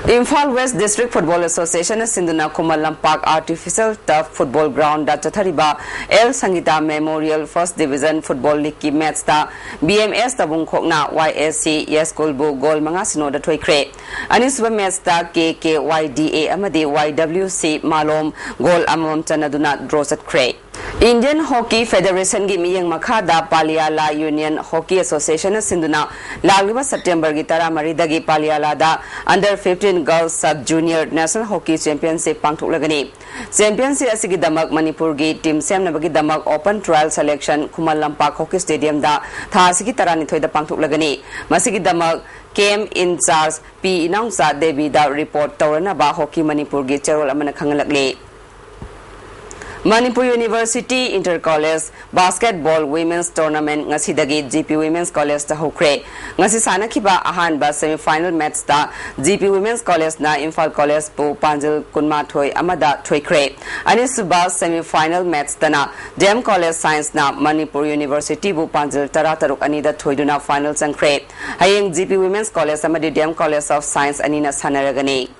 ꯏꯝꯐꯥꯜ ꯋꯦꯁ ꯗꯤꯁꯇ꯭ꯔꯤꯛ ꯐꯨꯠꯕꯣꯜ ꯑꯦꯁꯣꯁꯤꯌꯦꯁꯟꯅ ꯁꯤꯟꯗꯨꯅ Khuman Lampak artificial turf football ground ꯆꯠꯊꯔꯤꯕ L Sangita memorial first division football ꯂꯤꯒꯀꯤ ꯃꯦꯠꯆꯇ ꯕꯤ ꯑꯦꯝ ꯑꯦꯁ ꯇꯕꯨꯡꯈꯣꯛꯅ ꯋꯥꯏ ꯑꯦꯁ ꯁꯤ ꯌꯥꯏꯁ꯭ꯀꯨꯜꯕꯨ ꯒꯣꯜ ꯃꯉꯥ ꯁꯤꯅꯣꯗ ꯊꯣꯏꯈ꯭ꯔꯦ꯫ ꯑꯅꯤꯁꯨꯕ ꯃꯦꯠꯆꯇ ꯀꯦ ꯀꯦ ꯋꯥꯏ ꯗꯤ ꯑꯦ ꯑꯃꯗꯤ ꯋꯥꯏ ꯗꯕ꯭ꯂꯤꯎ ꯁꯤ ꯃꯥꯂꯣꯝ ꯒꯣꯜ ꯑꯃꯃꯝ ꯆꯟꯅꯗꯨꯅ ꯗ꯭ꯔꯣ ꯆꯠꯈ꯭ꯔꯦ꯫ ꯏꯟꯗꯤꯌꯟ ꯍꯣꯀꯤ ꯐꯦꯗꯔꯦꯁꯟꯒꯤ ꯃꯤꯠꯌꯦꯡ ꯃꯈꯥꯗ ꯄꯥꯂꯤꯌꯥꯂꯥ ꯌꯨꯅꯤꯌꯟ ꯍꯣꯀꯤ ꯑꯦꯁꯣꯁꯤꯌꯦꯁꯟꯅ ꯁꯤꯟꯗꯨꯅ ꯂꯥꯛꯂꯤꯕ ꯁꯦꯞꯇꯦꯝꯕꯔꯒꯤ ꯇꯔꯥꯃꯔꯤꯗꯒꯤ ꯄꯥꯂꯤꯌꯥꯂꯥꯗ under fifteen girls sub junior national hockey championship ꯄꯥꯡꯊꯣꯛꯂꯒꯅꯤ꯫ ꯆꯦꯝꯄꯤꯌꯟꯁꯤꯞ ꯑꯁꯤꯒꯤꯗꯃꯛ ꯃꯅꯤꯄꯨꯔꯒꯤ ꯇꯤꯝ ꯁꯦꯝꯅꯕꯒꯤꯗꯃꯛ open trial selection Khuman Lampak hockey ꯁ꯭ꯇꯦꯗꯤꯌꯝꯗ ꯊꯥ ꯑꯁꯤꯒꯤ ꯇꯔꯥꯅꯤꯊꯣꯏꯗ ꯄꯥꯡꯊꯣꯛꯂꯒꯅꯤ꯫ ꯃꯁꯤꯒꯤꯗꯃꯛ ꯀꯦꯝ ꯏꯟꯆꯥꯔꯖ ꯄꯤ ꯏꯅꯥꯎꯆꯥ ꯗꯦꯕꯤꯗ ꯔꯤꯄꯣꯔꯠ ꯇꯧꯔꯅꯕ ꯍꯣꯀꯤ ꯃꯅꯤꯄꯨꯔꯒꯤ ꯆꯦꯔꯣꯜ ꯑꯃꯅ ꯈꯪꯍꯜꯂꯛꯂꯤ꯫ Manipur University Inter College Basketball Women's Tournament ꯉꯁꯤꯗꯒꯤ G P Women's Collegeꯇ ꯍꯧꯈ꯭ꯔꯦ꯫ ꯉꯁꯤ ꯁꯥꯟꯅꯈꯤꯕ ꯑꯍꯥꯟꯕ semifinal matchꯇ G P Women's Collegeꯅ Imphal Collegeꯄꯨ ꯄꯥꯟꯖꯤꯜ ꯀꯨꯟꯃꯥꯊꯣꯏ ꯑꯃꯗ ꯊꯣꯏꯈ꯭ꯔꯦ꯫ ꯑꯅꯤꯁꯨꯕ semifinal matchꯇꯅ D M College Scienceꯅ Manipur Universityꯕꯨ ꯄꯥꯟꯖꯤꯜ ꯇꯔꯥ ꯇꯔꯨꯛ ꯑꯅꯤꯗ ꯊꯣꯏꯗꯨꯅ final ꯆꯪꯈ꯭ꯔꯦ꯫ ꯍꯌꯦꯡ G P Women's College ꯑꯃꯗꯤ D M College of Science ꯑꯅꯤꯅ ꯁꯥꯟꯅꯔꯒꯅꯤ꯫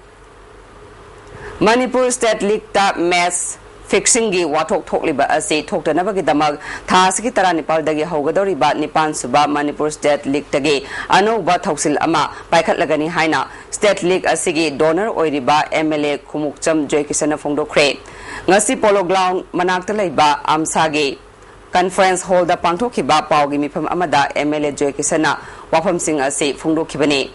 ꯃꯅꯤꯄꯨꯔ State Leagueꯇ match fixingꯒꯤ ꯋꯥꯊꯣꯛ ꯊꯣꯛꯂꯤꯕ ꯑꯁꯤ ꯊꯣꯛꯇꯅꯕꯒꯤꯗꯃꯛ ꯊꯥ ꯑꯁꯤꯒꯤ ꯇꯔꯥꯅꯤꯄꯥꯜꯗꯒꯤ ꯍꯧꯒꯗꯧꯔꯤꯕ ꯅꯤꯄꯥꯟ ꯁꯨꯕ ꯃꯅꯤꯄꯨꯔ State Leagueꯇꯒꯤ ꯑꯅꯧꯕ ꯊꯧꯁꯤꯜ ꯑꯃ ꯄꯥꯏꯈꯠꯂꯒꯅꯤ ꯍꯥꯏꯅ State League ꯑꯁꯤꯒꯤ donor ꯑꯣꯏꯔꯤꯕ M L A ꯈꯨꯃꯨꯛꯆꯝ ꯖꯣꯏꯀꯤꯁꯟꯅ ꯐꯣꯡꯗꯣꯛꯈ꯭ꯔꯦ꯫ ꯉꯁꯤ Polo Ground ꯃꯅꯥꯛꯇ ꯂꯩꯕ ꯑꯝꯁꯥꯒꯤ Conference Hallꯗ ꯄꯥꯡꯊꯣꯛꯈꯤꯕ ꯄꯥꯎꯒꯤ ꯃꯤꯐꯝ ꯑꯃꯗ M L A ꯖꯣꯏꯀꯤꯁꯟꯅ ꯋꯥꯐꯝꯁꯤꯡ ꯑꯁꯤ ꯐꯣꯡꯗꯣꯛꯈꯤꯕꯅꯤ꯫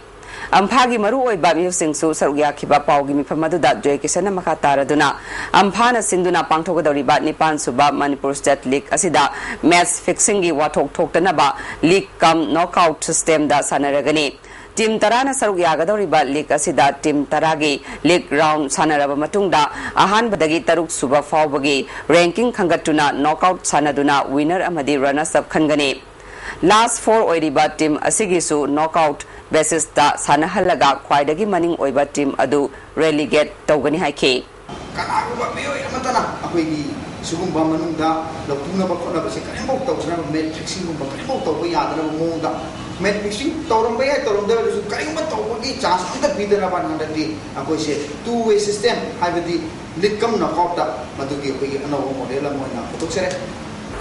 ꯑꯝꯐꯥꯒꯤ ꯃꯔꯨꯑꯣꯏꯕ ꯃꯤꯑꯣꯏꯁꯤꯡꯁꯨ ꯁꯔꯨꯛ ꯌꯥꯈꯤꯕ ꯄꯥꯎꯒꯤ ꯃꯤꯐꯝ ꯑꯗꯨꯗ ꯖꯣꯏꯀꯤꯁꯟꯅ ꯃꯈꯥ ꯇꯥꯔꯗꯨꯅ ꯑꯝꯐꯥꯅ ꯁꯤꯟꯗꯨꯅ ꯄꯥꯡꯊꯣꯛꯀꯗꯧꯔꯤꯕ ꯅꯤꯄꯥꯟ ꯁꯨꯕ ꯃꯅꯤꯄꯨꯔ State League ꯑꯁꯤꯗ match fixingꯒꯤ ꯋꯥꯊꯣꯛ ꯊꯣꯛꯇꯅꯕ league cum knockout systemꯗ ꯁꯥꯟꯅꯔꯒꯅꯤ꯫ Team ꯇꯔꯥꯅ ꯁꯔꯨꯛ ꯌꯥꯒꯗꯧꯔꯤꯕ league ꯑꯁꯤꯗ team ꯇꯔꯥꯒꯤ league round ꯁꯥꯟꯅꯔꯕ ꯃꯇꯨꯡꯗ ꯑꯍꯥꯟꯕꯗꯒꯤ ꯇꯔꯨꯛ ꯁꯨꯕ ꯐꯥꯎꯕꯒꯤ ranking ꯈꯪꯒꯠꯇꯨꯅ knockout ꯁꯥꯟꯅꯗꯨꯅ winner ꯑꯃꯗꯤ runners up ꯈꯟꯒꯅꯤ꯫ Last four ꯑꯣꯏꯔꯤꯕ team ꯑꯁꯤꯒꯤꯁꯨ knockout basisꯇ ꯁꯥꯟꯅꯍꯜꯂꯒ ꯈ꯭ꯋꯥꯏꯗꯒꯤ ꯃꯅꯤꯡ ꯑꯣꯏꯕ team ꯑꯗꯨ relegate ꯇꯧꯒꯅꯤ ꯍꯥꯏꯈꯤ꯫ ꯀꯅꯥꯒꯨꯝꯕ ꯃꯤꯑꯣꯏ ꯑꯃꯠꯇꯅ ꯑꯩꯈꯣꯏꯒꯤ ꯁꯤꯒꯨꯝꯕ ꯃꯅꯨꯡꯗ ꯂꯧꯊꯣꯛꯅꯕ ꯈꯣꯠꯅꯕꯁꯦ ꯀꯔꯤꯝꯐꯥꯎ ꯇꯧꯗꯅꯕ, match fixingꯒꯨꯝꯕ ꯀꯔꯤꯝꯐꯥꯎ ꯇꯧꯕ ꯌꯥꯗꯅꯕ ꯃꯑꯣꯡꯗ, match fixing ꯇꯧꯔꯝꯕ ꯌꯥꯏ, ꯇꯧꯔꯝꯗꯕ ꯌꯥꯏ, ꯑꯗꯨꯁꯨ ꯀꯔꯤꯒꯨꯝꯕ ꯇꯧꯕꯒꯤ chance ꯑꯝꯇ ꯄꯤꯗꯅꯕ ꯍꯟꯗꯛꯇꯤ ꯑꯩꯈꯣꯏꯁꯦ two way system, ꯍꯥꯏꯕꯗꯤ league cum knockoutꯇ ꯃꯗꯨꯒꯤ ꯑꯩꯈꯣꯏꯒꯤ ꯑꯅꯧꯕ model ꯑꯃ ꯑꯣꯏꯅ ꯄꯨꯊꯣꯛꯆꯔꯦ꯫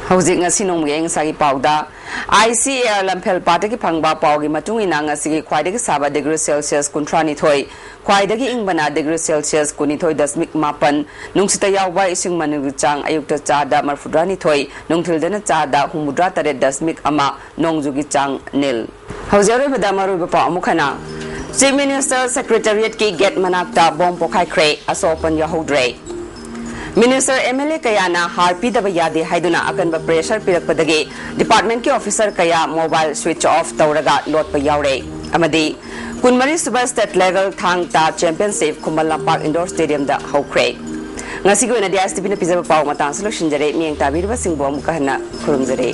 ꯍꯧꯖꯤꯛ ꯉꯁꯤ ꯅꯣꯡꯃꯒꯤ ꯑꯏꯪ ꯑꯁꯥꯒꯤ ꯄꯥꯎꯗ꯫ I C A R ꯂꯝꯐꯦꯜ ꯄꯥꯠꯇꯒꯤ ꯐꯪꯕ ꯄꯥꯎꯒꯤ ꯃꯇꯨꯡ ꯏꯟꯅ ꯉꯁꯤꯒꯤ ꯈ꯭ꯋꯥꯏꯗꯒꯤ ꯁꯥꯕ degree Celsius ꯀꯨꯟꯊ꯭ꯔꯥꯅꯤꯊꯣꯏ, ꯈ꯭ꯋꯥꯏꯗꯒꯤ ꯏꯪꯕꯅ degree Celsius ꯀꯨꯟꯅꯤꯊꯣꯏ ꯗꯁꯃꯤꯛ ꯃꯥꯄꯟ, ꯅꯨꯡꯁꯤꯠꯇ ꯌꯥꯎꯕ ꯏꯁꯤꯡ ꯃꯅꯤꯜꯒꯤ ꯆꯥꯡ ꯑꯌꯨꯛꯇ ꯆꯥꯗ ꯃꯔꯐꯨꯇꯔꯥꯅꯤꯊꯣꯏ, ꯅꯨꯡꯊꯤꯜꯗꯅ ꯆꯥꯗ ꯍꯨꯝꯐꯨꯇꯔꯥ ꯇꯔꯦꯠ ꯗꯁꯃꯤꯛ ꯑꯃ, ꯅꯣꯡꯖꯨꯒꯤ ꯆꯥꯡ nil꯫ ꯍꯧꯖꯤꯛ ꯑꯔꯣꯏꯕꯗ ꯃꯔꯨꯑꯣꯏꯕ ꯄꯥꯎ ꯑꯃꯨꯛ ꯍꯟꯅ꯫ Chief Minister Secretariatꯀꯤ gate ꯃꯅꯥꯛꯇ bomb ꯄꯣꯈꯥꯏꯈ꯭ꯔꯦ, ꯑꯁꯣꯛ ꯑꯄꯟ ꯌꯥꯎꯍꯧꯗ꯭ꯔꯦ꯫ Minister, M L A ꯀꯌꯥꯅ ꯍꯥꯔ ꯄꯤꯗꯕ ꯌꯥꯗꯦ ꯍꯥꯏꯗꯨꯅ ꯑꯀꯟꯕ pressure ꯄꯤꯔꯛꯄꯗꯒꯤ departmentꯀꯤ officer ꯀꯌꯥ mobile switch off ꯇꯧꯔꯒ ꯂꯣꯠꯄ ꯌꯥꯎꯔꯦ꯫ ꯑꯃꯗꯤ ꯀꯨꯟꯃꯔꯤ ꯁꯨꯕ state level ꯊꯥꯡ ꯇꯥ championship ꯈꯨꯃꯟ ꯂꯝꯄꯥꯛ indoor stadiumꯗ ꯍꯧꯈ꯭ꯔꯦ꯫ ꯉꯁꯤꯒꯤ ꯑꯣꯏꯅꯗꯤ ꯑꯥꯏ ꯑꯦꯁ ꯇꯤ ꯚꯤꯅ ꯄꯤꯖꯕ ꯄꯥꯎ ꯃꯇꯥꯡꯁꯨ ꯂꯣꯏꯁꯤꯟꯖꯔꯦ꯫ ꯃꯤꯠꯌꯦꯡ ꯇꯥꯕꯤꯔꯤꯕꯁꯤꯡꯕꯨ ꯑꯃꯨꯛꯀ ꯍꯟꯅ ꯈꯨꯔꯨꯝꯖꯔꯤ꯫